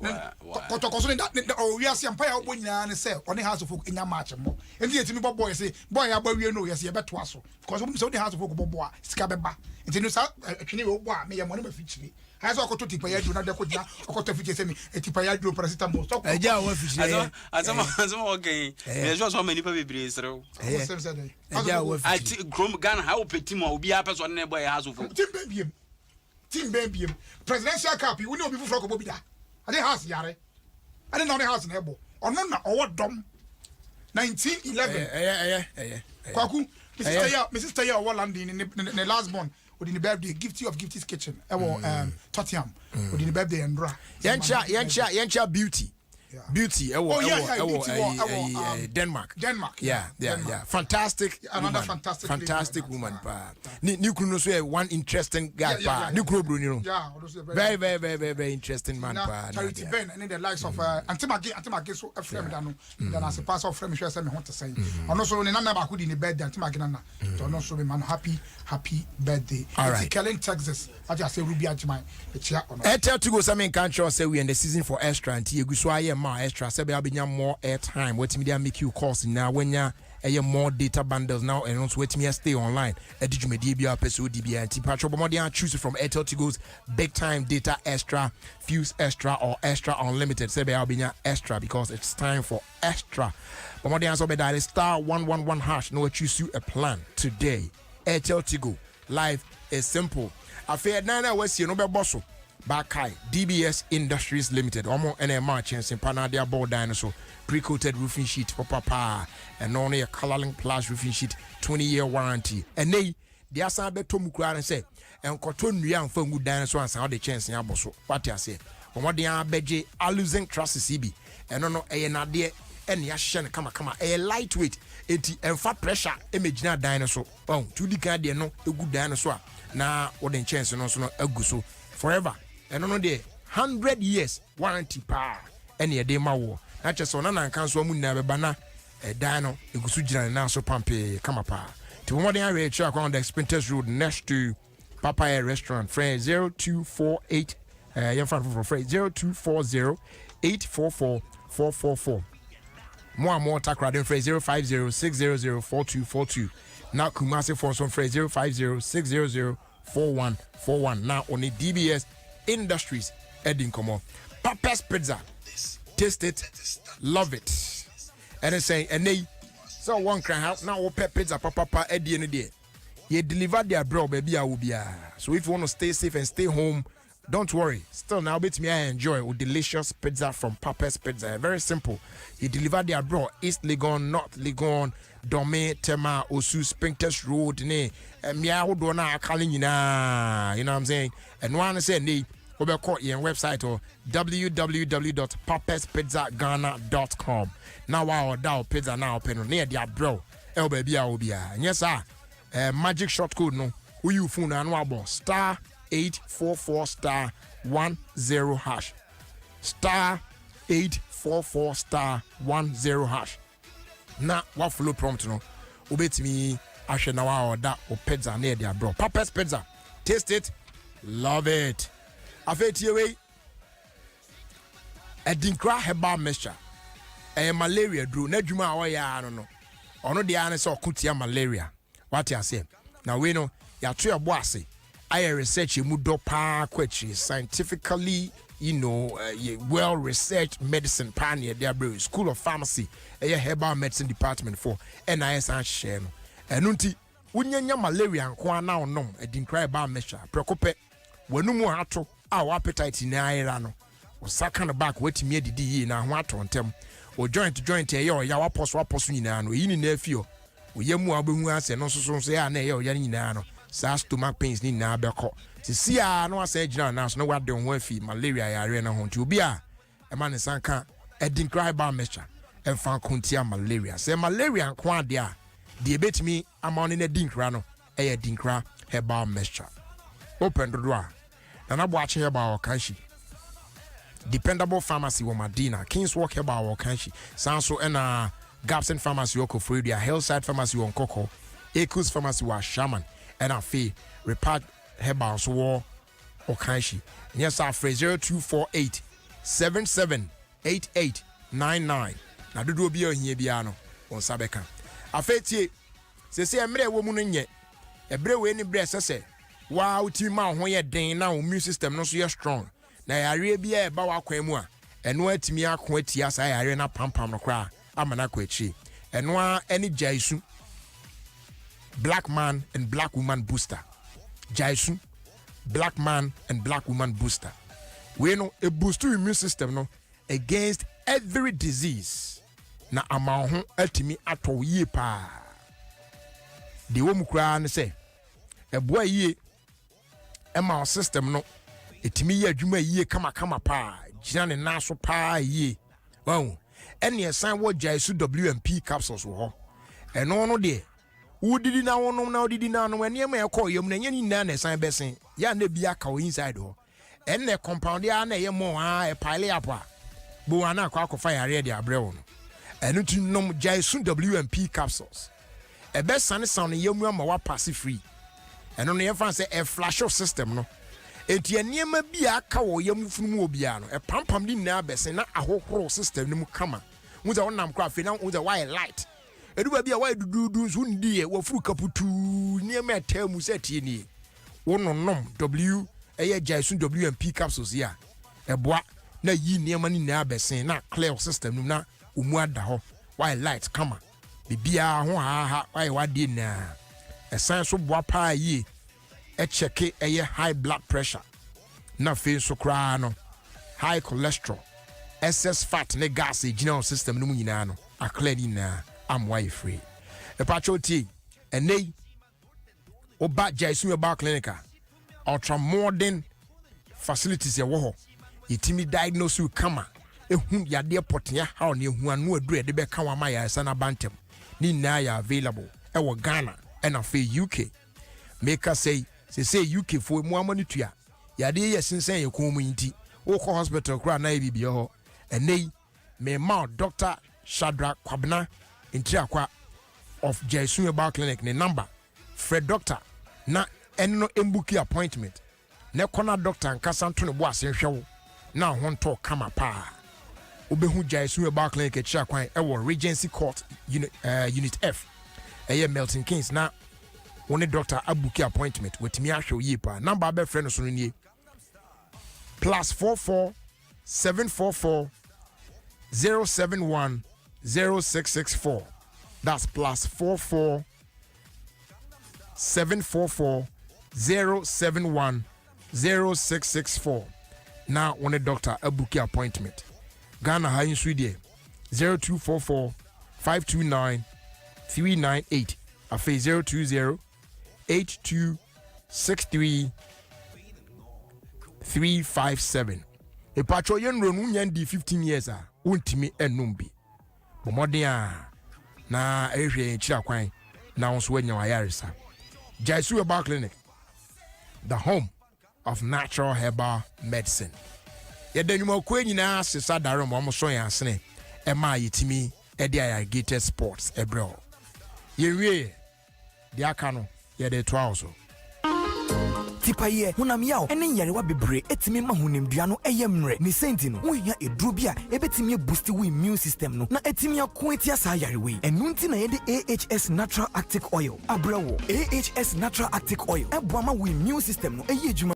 Kɔtɔkɔ so ne da ne ɔwɔ wiase mpa yɛ ɔbɔ nyinaa ne sɛ ɔne Hearts of Oak nya match mmɔ. Enti yɛtumi bɔ bɔɔl yɛsɛ bɔɔl yɛ abɔ awie no yɛsɛ yɛbɛtoa so. Because wonim sɛ wode Hearts of Oak bɔ bɔ a sika bɛba. Nti no saa ɛtwene wei wobɔ a meyɛ mɔne mafikyire. Ayɛ sɛ ɔkɔtɔ tipa yɛ aduro na de kɔgyina ɔkɔtɔ afikyire sɛ me tipa yɛ aduro paracetamol. Sɛ Ɛgya a wafikyire yɛ. Asɛm asɛm a wɔka yi meyɛ sure sɛ ɔma nnipa bebree serew. Ɛyɛ ɛgya a wafikyire. Kurom Ghana ha wopɛ team a obiara pɛ sɛ ɔne ne bɔ yɛ Hearts of Oak. Team bɛn biem? Team bɛn biem? Presidential cup yi wo ne obi foforɔ kɔbɔ bi da? Ade Hearts yare. Ɛne na ɔne Hearts na ɛbɔ. Ɔno na ɔwɔ dɔm. 1911. Ɛyɛ ɛyɛ ɛyɛ. Kwaku, me sister yi a me sister yi a ɔwɔ London ne ne ne last born odi ne birthday Gifty of Gifty's Kitchen ɛwɔ mm. um, Tottenham odi ne birthday ndora. Yɛnkyia yɛnkyia yɛnkyia beauty. Beauty ɛwɔ oh, ɛwɔ ɛwɔ ɛyi ɛyi um, Denmark. Denmark. Yeah. Fantastic yeah, woman. Fantastic, fantastic woman paa. Ne ne kunu no so yɛ one interesting guy paa. Ne kunu obroni no. Yeah, very very very very very interesting man paa. Charity Ben and the likes of uh, Auntie Maggie Auntie Maggie so ɛfrɛ mi da no. Da no ase paa sɛ ɔfrɛ me hwɛ sɛ me ho te sɛn. Ɔno nso ne nana baako di ne birthday Auntie Maggie nana. Nti ɔno nso mema no happy happy birthday. Alright. Nti Kellen Texas ate ase Ruby Agyeman mekyia ɔno. Airtel Tigo sɛ menka nkyerɛ wo sɛ we are in the season for extra nti yɛgu so ara yɛ ma extra sɛ ɛbɛyɛ a wobɛnya more airtime watumi de amake wo calls nyinaa wanya ɛyɛ more data bundles na ɛno nso watumi a stay online adi dwumadie biara wopɛ sɛ wodi biara nti patro bɔ mmɔden a choose from Airtel Tigo's big time data extra fuse extra or extra unlimited sɛ ɛbɛyɛ a wobɛnya extra because it's time for extra bɔ mmɔden a sɛ wobɛdial star 111 hash na wachoose a plan today. Airtel Tigo life is simple. Afei ɛdan no a wasie no wobɛbɔ so Bakae DBS Industries Limited wɔn na ɛma kyɛnse pa no ade abɔ wo dan no so pre-coated roofing sheet papa paa ɛno no yɛ Colorlink Plus roofing sheet 20 year warranty. Ɛnɛ yi deɛ asan abɛtɔ mu koraa ne sɛ nkɔtɔ nnua mfa ngu dan no so ansa wode kyɛnse abɔ so. Wate aseɛ? Bɔ mmɔden ara bɛgye aluzinc trusses yi bi. Ɛno no ɛyɛ nnadeɛ ɛna yɛahyehyɛ no kamakama. Ɛyɛ light weight enti ɛmfa pressure mmɛgyina dan no so. Wahu? Nti wodi kan de ɛno gu dan no so a, na wode nkyɛnse no nso no agu so forever. Ɛno no deɛ, 100 years warranty paa ɛna yɛde ma woɔ. Na kyerɛ sɛ ɔna nanka nso amu nyinaa bɛba na ɛdan no egu so gyina ne nan so pampee kama paa. Nti bɔ mmɔden ahwɛ akyiri akwan on the Spintex Road next to Papaya Restaurant. Frɛ 0248 eh, yɛmfa no foforɔ frɛ 0240 844 444. Mo a mowɔ Takoradi mfrɛ 050 600 4242 na Kumasefoɔ nso mfrɛ 050 600 4141 na ɔne DBS Industries adi nkɔmmɔ. Papa's Pizza, taste it, love it. Ɛne sɛn ɛnɛ yi sɛ ɔwɔ nkran ha na wopɛ pizza papapa adie no deɛ yɛ deliver de abrɛ wo baabi a wɔ biara. So if you want to stay safe and stay home, don't worry, still now wobɛtumi a enjoy wo delicious pizza from Papa's Pizza. Very simple. Yɛ deliver de abrɛ wo East Legon, North Legon, Dome, Tema, Osu, Spintex Road ne mmea ahodoɔ no a aka no nyinaa. You know what I'm saying? Ɛno ara ne sɛ ɛnnɛ yi wobɛkɔ yɛn website hɔ www.papaspizzaghana.com na wa ɔda wo pizza na wopɛ no na yɛde abrɛ wo ɛwɔ baabi a wɔ biara. Nyɛ saa eh, magic short code no woyi wo phone ano abɔ star 844 star 10 hash star 844 star 10 hash na wa follow prompt no wobɛtumi ahwɛ na wa ɔda wo pizza na yɛde abrɛ Papa's Pizza, taste it, love it. Afei tie wei, Adinkra herbal mixture ɛyɛ malaria duro n'adwuma a ɔyɛ ara no no ɔno deɛ ara ne sɛ ɔko tia malaria. Wate aseɛ? Na wei no yɛato ɛbɔ ase ayɛ research emu dɔ paa kɔ akyiri scientifically, well researched medicine paa na yɛde abrɛ. School of Pharmacy ɛyɛ herbal medicine department for ɛna ayɛ saa nhyehyɛeɛ no. Ɛno nti wonyanya malaria nko ara na ɔnom Adinkra herbal mixture prɛko pɛ, w'anum a ato a wɔ appetite nyinaa ayera no, wo nsa ka no back, woatumi adidi yie na ho atɔ ntɛm. Wo joint joint ɛyɛ ɔya wapɔ so apɔ so nyinaa no, ɛyi nyinaa fi hɔ. Wo yam mu a wobɛhu ara sɛ ɛno nso so nso ɛyɛ a na ɛyɛ ɔya no nyinaa no, saa stomach pains no nyinaa bɛkɔ. Sisi a na wasan agyina wo nan so na wade wo ho afi malaria yareɛ no ho. Nti obi a ɛma ne nsa nka Adinkra herbal mixture ɛmfa nko ntia malaria. Sɛ malaria nko ara deɛ a, deɛ ɛbɛtumi ama wo ne no adi nkra no ɛyɛ Adinkra. Herbal Mixture. Wopɛ dodo a, Nana Boakye Herbal wɔ Kanshi, Dependable Pharmacy wɔ Madina, Kingswalk Herbal wɔ Kanshi, saa nso ɛna Gabson Pharmacy wɔ Koforidua, Hillside Pharmacy wɔ Nkɔkɔ, Ekus Pharmacy wɔ Ashaiman, ɛna afei Repart Herbal nso wɔ Ɔkanhyi. Nyɛ saa frɛ 0248 77 8899 na dodoɔ biara a ohia biara no wo nsa bɛka. Afei tie, seesei mmerɛ a ɛwɔ mu no nyɛ ɛberɛ wei ne berɛ a ɛsɛ sɛ wo ara wotumi ma wo ho yɛ den na wo immune system no nso yɛ strong na yareɛ biara a ɛba w'akwan mu a ɛno atumi ako atia saa yareɛ no apampam no koraa ama no akɔ akyire. Ɛno ara ɛne gyaesu black man and black woman booster. Gyaesu black man and black woman booster. Wei no e boost immune system no against every disease na ama wo ho atumi atɔ wo yie paa. Deɛ ɛwɔ mu koraa ne sɛ ɛboa yie ɛma wo system no ɛtumi yɛ adwuma yie kamakama paa, gyina ne nan so paa yie. Wahu ɛne ɛsan wɔ gyaesu WMP capsules wɔ hɔ. Ɛno no deɛ, wodidi na wonom na wodidi na wonom, nneɛma a ɛkɔɔ yam no, ɛnyɛ ne nyinaa na ɛsan bɛsen yɛ a na ebi aka wɔ inside hɔ. Ɛnna compound a na ɛyɛ mɔ a ɛpile up a bo ana akɔ akɔfa yareɛ de abrɛ wo no. Ɛno ti nom gyaesu WMP capsules, ɛbɛsane san no yam ama wapass free. Ɛno no yɛmfa sɛ ɛflush wo system no, enti nneɛma bi a aka wɔ yam funu mu wɔ biara no, ɛpampam ne nyinaa bɛsen na ahohoro system no mu kama. Wo sɛ wonam koraa afei na wo sɛ woayɛ light, ɛdu baabi a woayɛ duduudu nso wonnidi yɛ wafuru kaputuu nneɛma ɛtaa mu sɛ tie nie. Wononom W ɛyɛ gyaesu WMP capsules yi a, ɛboa na yi nneɛma no nyinaa bɛsen na clear wo system no mu na wo mu ada hɔ, woayɛ light kama, biribiara ho haha, woayɛ w'adeɛ nyinaa. Ɛsan so boa paa yie ɛkyɛke ɛyɛ high blood pressure na afei nso koraa no high cholesterol, excess fat ne gas egyina wo system no mu nyinaa no, aclear ne nyinaa ama woayɛ free. Ɛpakyɛw tie, ɛnɛ yi woba Jaisu Herbal Clinic a, ultra modern facilities ɛwɔ hɔ. Yɛtumi diagnose wo kama, ehu yadeɛ pɔtea haw ne ehu ano aduru a yɛde bɛka wɔn ama yɛresa n'aba ntɛm. Ne nyinaa yɛ available ɛwɔ Ghana ɛna afei UK. Meka sɛ sese UK fo mu ama no tua yadeɛ yɛ sensɛn yɛ kɔn mu yi nti wokɔ hospital koraa na yɛ biribi hɔ. Ɛnɛ yi mema Dr Shadrach Kwabena Ntiakwa of Jaisu Herbal Clinic ne number. Frɛ doctor na ɛne no mbook appointment na ɛkɔ na doctor nkasa nto ne bo ase nhwɛ wo na ho ntɔ kama paa. Wobɛhu Jaisu Herbal Clinic akyiri akwan ɛwɔ Regency Court unit F, ɛyɛ Milton Keynes, na wo ne doctor abook appointment, watumi ahwɛ wo yie paa. Number abɛfrɛ no so no nie: +44 744 071 0664. That's +44 744 071 0664 na wo ne doctor abook appointment. Ghana ha nso deɛ, 0244 529 398, afei 020 8263 357. Ìpàtwɔ yɛn nnuro no, wonya ndi 15 years a, wontumi ɛnum bi. Bɔ mmɔden a na ɛhwehwɛ yɛn akyiri akwan na wo nso woanya wayaresa. Jaisu Herbal Clinic, the home of natural herbal medicine. Yɛda nnwumakuo nyinaa ase sa dare ma wɔn sɔ yɛn asene ɛma yɛtumi ɛde Ayarigated Sports ɛbrɛ o. Yɛnwie deɛ aka no, yɛde toa wo so. Tipayɛ, honam yaw ne nyarewa bebree etumi ma honamdua no ɛyɛ mmerɛ. Ne sɛnti no, wohia eduro bi a ebetumi aboost wo immune system no na etumi ako atia saa yarewa yi. Ɛno nti na yɛde AHS Natural Arctic Oil abrɛ wo. AHS Natural Arctic Oil ɛboa ma wo immune system no ɛyɛ adwuma.